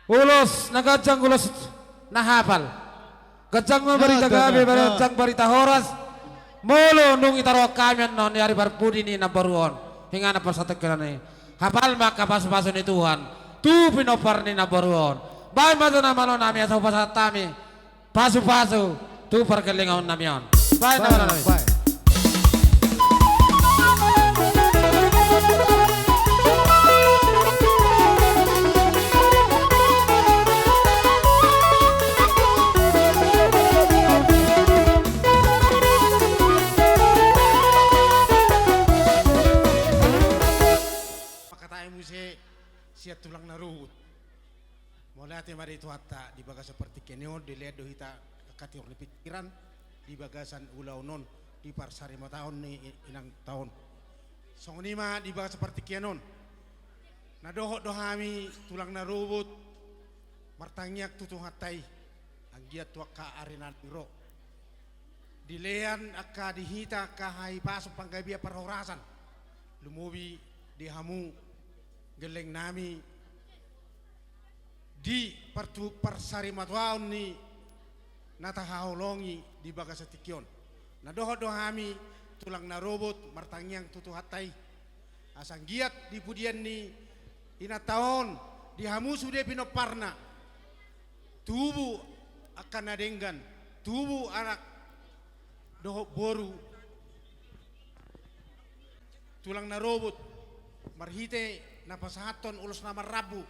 ulos na ganjang, ulos na hapal. Ganjang ma barita gabe, ganjang barita horas. Molo nunga taroan hami annon di ari parpudi ni namboru on, inganan pasahathon i, hapal ma angka pasupasu ni Tuhan tu pinompar ni namboru on. Baen ma tu na malo nami asa hupasahat hami pasupasu tu pargellengon nami on. Baen na malo nami. Mangkatai muse sian tulang na ruhut. Mauliate ma di Tuhanta di bagasan partingkian on, dilean do hita angka tiur ni pingkiran di bagasan ulaon on, di parsarimatuaon ni inanta on. Songon i ma di bagasan partingkian on. Na dohot do hami tulang na ruhut martangiang tu Tuhanta i, anggiat tu angka ari na naeng ro. Dilean angka di hita angka hahipason panggabean parhorasan, lumobi di hamu gelleng nami di partu-, parsarimatuaon ni na tahaholongi di bagasan tingki on. Na dohot do hami tulang na ruhut martangiang tu Tuhanta i, asa anggiat di pudian ni inanta on, di hamu sude pinomparna, tubu angka na denggan, tubu anak dohot boru tulang na ruhut, marhite na pasahathon ulos na marrambu.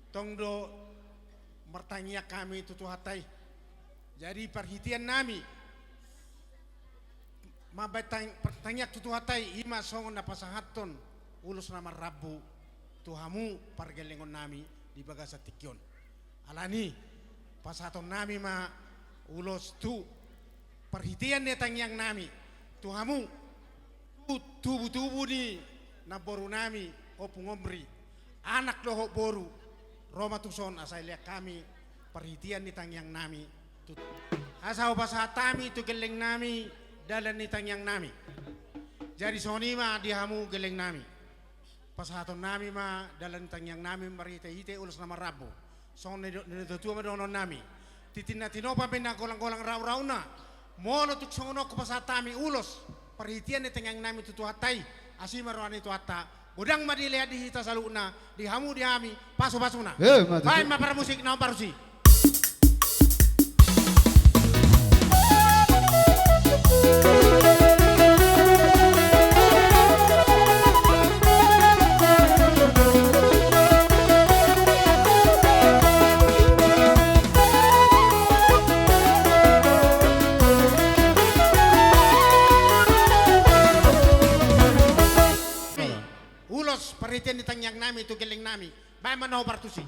Tong do martangiang hami tu Tuhanta i. Jadi parhitean nami mambaen tang-, partangiang tu Tuhanta i, i ma songon na pasahathon ulos na marrambu tu hamu pargellengon nami di bagasan tingki on. Alani, pasahaton nami ma ulos tu parhitean ni tangiang nami tu hamu, tu tubutubu ni namboru nami Ompung Omri, anak dohot boru, ro ma tuson asa dilean hami parhitean ni tangiang nami tu, asa hupasahat hami tu gelleng nami dalan ni tangiang nami. Jadi songon i ma di hamu gelleng nami. Pasahaton nami ma dalan ni tangiang nami marhitehite ulos na marrambu. Songon na nidok ni natuatua ma dohonon nami. Tintin na tinopa pe na golanggolang raurauanna. Molo tung songon on hupasahat hami ulos parhitean ni tangiang nami tu Tuhanta i, asi ma roha ni Tuhanta. Godang ma dilean di hita saluhutna, di hamu di hami pasupasuna. Emma tutu. Baen ma parmusik na hombar tusi. Ulos parhitean ni tangiang nami tu gelleng nami. Baen ma na hombar tusi.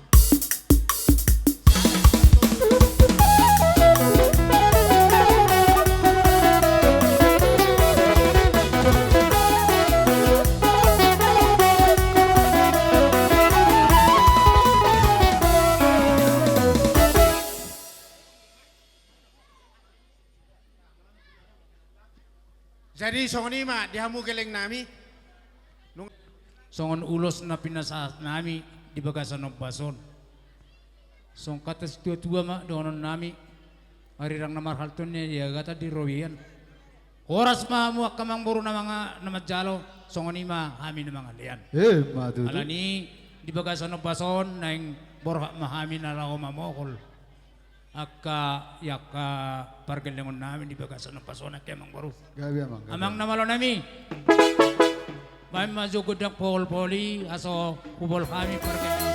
Jadi songon i ma di hamu gelleng nami. Nung songon ulos na pinasahat nami di bagasan ombas on, songon hata situatua ma dohonon nami: Arirang na marhalto ninna di agatan di robean. Horas ma hamu angka amangboru na manga-, na manjalo, songon i ma hami na mangalean. Emma tutu. Alani di bagasan ombas on naeng borhat ma hami na laho mamohol angka, angka pargellengon nami di bagasan ombas on, angka amangboru. Gabe amang, gabe. Amang na malo nami. Baen ma jo gondang pohol poholi asa hubohol hami pargellengon.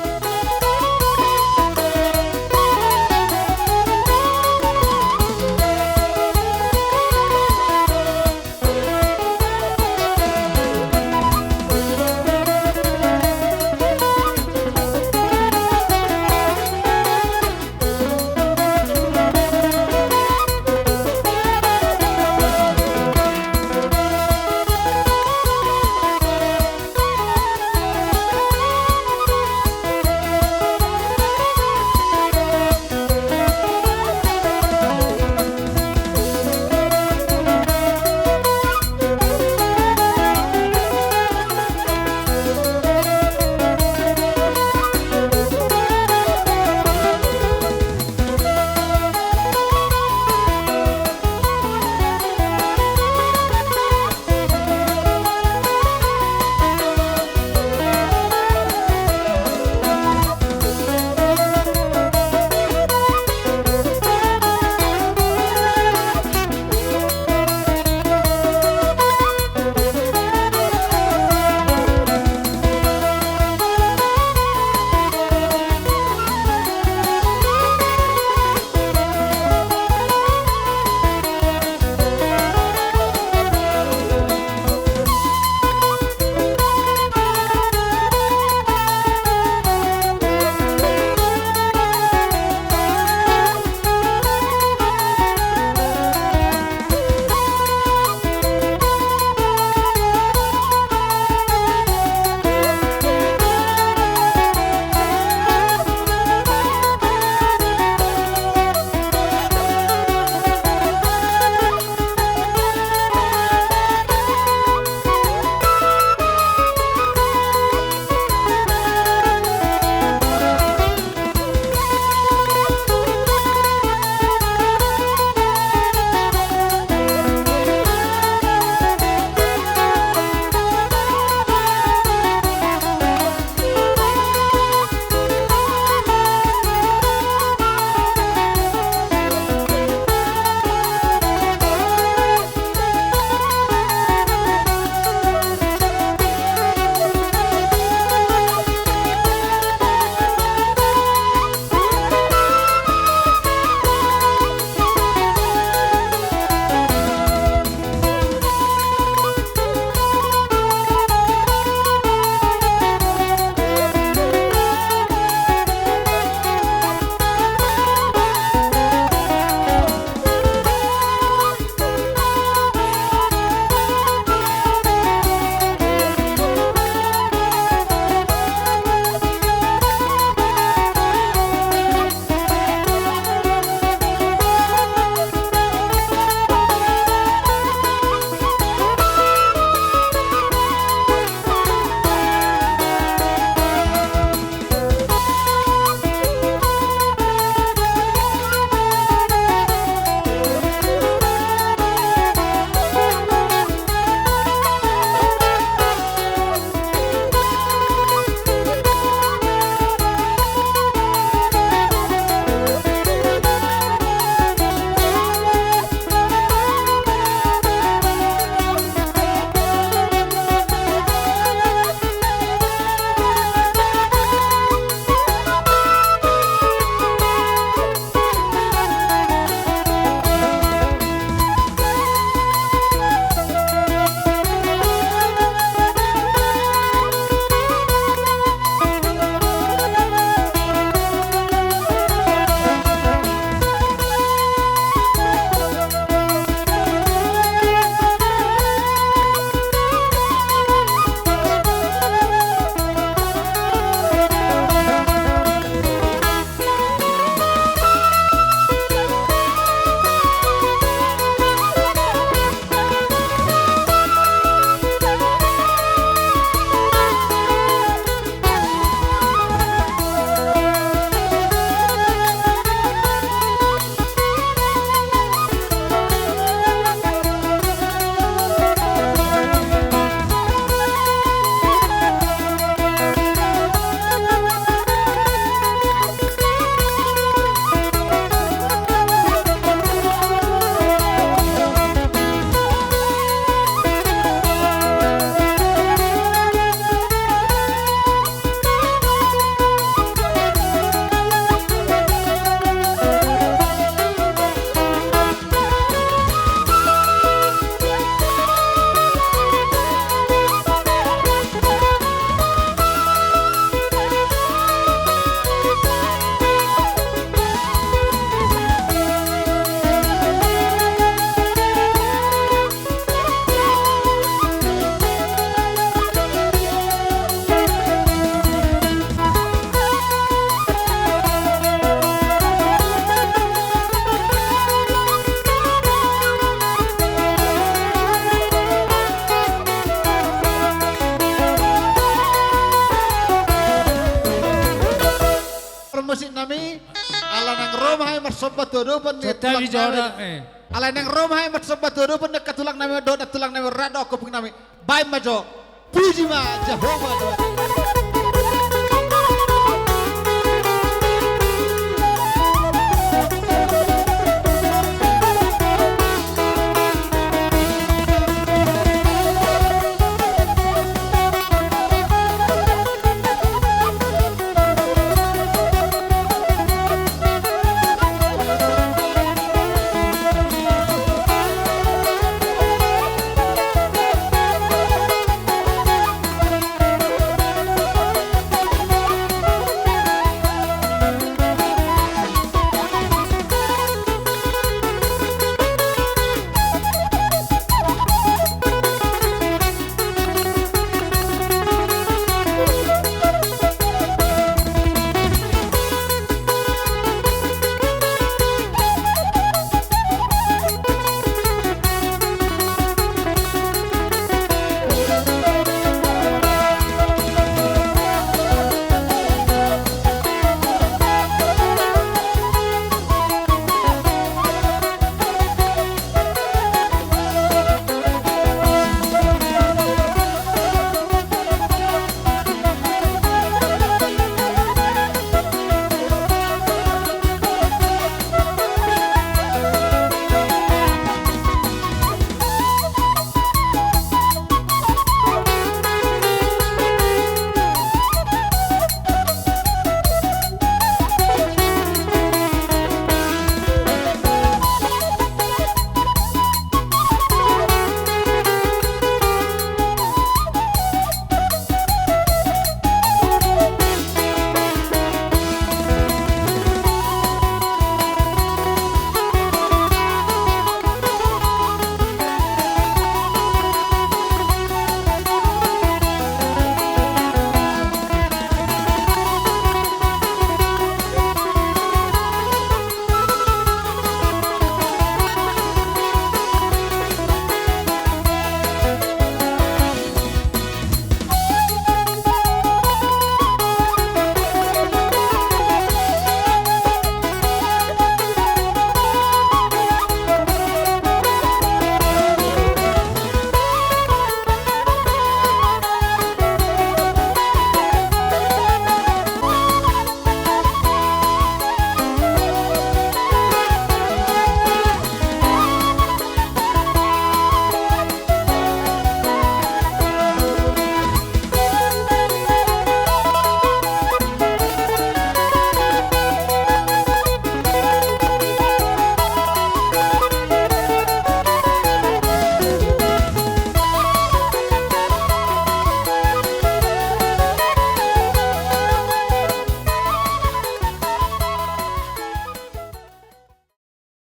Somba tu adopan ni tulang nami. Alai naeng ro ma hami marsomba tu adopan ni angka tulang nami dohot nantulang nami, rap dohot ompung nami. Baen ma jo. Puji ma Jahowa Debata.